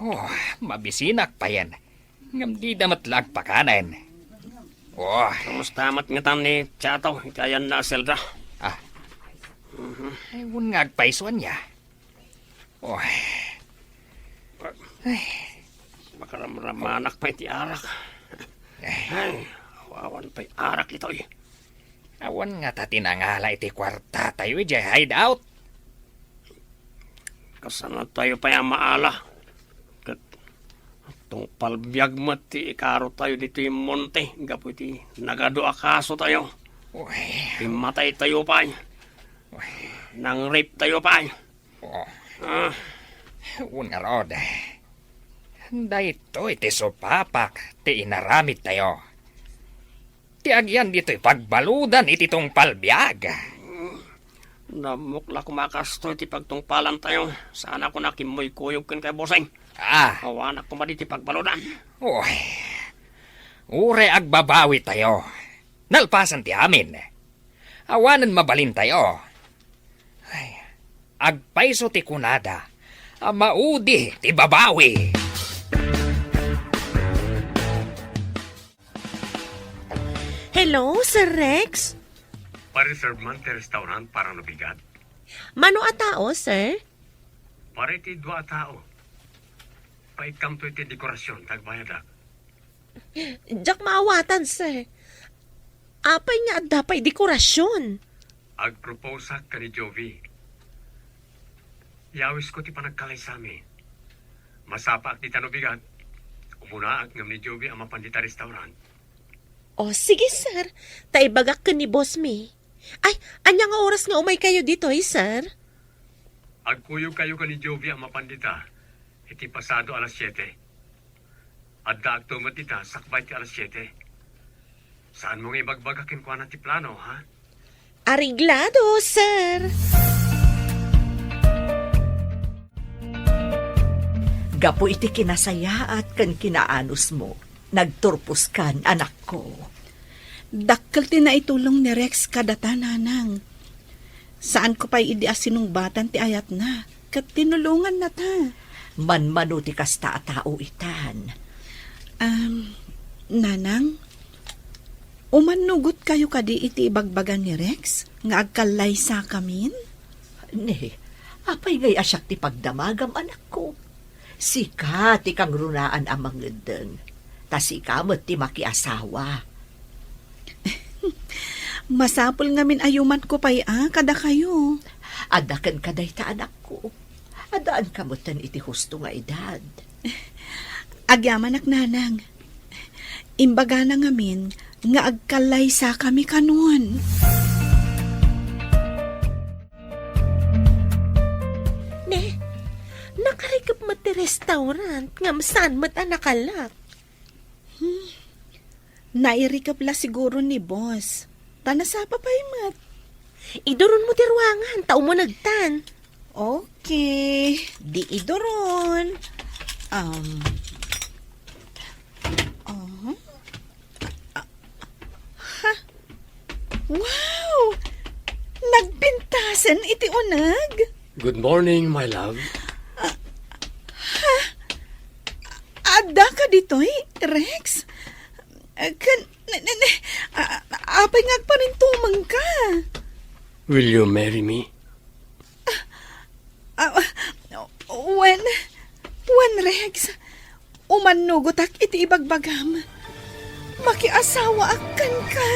Oh, mabisinak payen. Ngem dida met la agpakanen. Oh. Kumusta met ngatan ni Chato? Iti ayanna a selda? Ah. Mhm. Ay, wen nga agpayso ania. Oh. Ay. Makaramramanak pay ti arak. Ay. Ay, awawan pay arak itoy. Awan ngata ti nangala iti kuartatayo idiay hideout. Kasanatayo pay a maala. Ket tungpal biag met ti ikarotayo ditoy monte gapu iti nagadu a kasotayo. Uy. Immataytayo pay. Uy. Nang-rape tayo pay. Oh. Ah. Wen ngarud, daytoy ti supapak ti inaramidtayo. Ti agyan ditoy pagbaludan iti tungpal biag. Nammok la koma kastoy ti pagtungpalantayo. Saanak a kimmuykoyog kenka, bossing. Ah. Awanak koma ditoy pagbaludan. Uy. Uray agbabawitayo. Nalpasan ti amin. Awanen mabalintayo. Ay, agpayso ti kunada a maudi ti babawi. Hello, Sir Rex? Pa-reserve man ti restaurant para no bigat? Mano a tao, sir? Para iti dua a tao. Paikkamto iti dekorasyon, ta agbayadak. Diak maawatan, sir. Apay nga adda pay dekorasyon? Agproposeak ken ni Jovi. Yawisko ti panagkalaysami. Masapaak dita no bigat. Umunaak ngem ni Jovi a mapan dita restaurant. O, sige, sir. Ta ibagak ken ni Boss Mi. Ay, ania nga oras nga umaykayo ditoy, sir? Agkuyogkayo ken ni Jovi a mapan dita iti pasado alas siete. Addaakto met dita sakbay ti alas siete. Saanmo nga ibagbaga kenkuana ti plano, ha? Areglado, sir. Gapu iti kinasayaat ken kinaanusmo, nagturposkan, anakko. Dakkel ti naitulong ni Rex kadata, nanang. Saanko pay idi a sinungbatan ti ayatna, ket tinulongannata. Manmano ti kasta a tao itan. Am, nanang, umannugotkayo kadi iti ibagbaga ni Rex nga agkallaysakamin? Ne, apay ngay a siak ti pagdamagam, anakko? Sika ti kangrunaan a mangeddeng, ta sika met ti makiasawa. Masapul ngamin a yumanko pay a kadakayo. Adda kenka dayta, anakko. Addaanka metten iti husto nga edad. Agyamanak, nanang. Imbagana ngamin nga agkallaysakami kanon. Ne, nakarikep met ti restaurant ngem saan met a nakalak. Hmm. Nairikep la siguro ni boss. Ta nasapa pay met. Iduronmo ti ruangan ta umunegtan. Okay. Di iduron. Um, uh-huh. Ha? Wow! Nagpintasen iti uneg? Good morning, my love. Ah, ha? Adda ka ditoy, Rex? Kan, ne, ne, ne, a-, apay nga agparintumeng ka? Will you marry me? Ah, wen, wen, Rex, umannugotak iti ibagbagam. Makiasawaak kenka.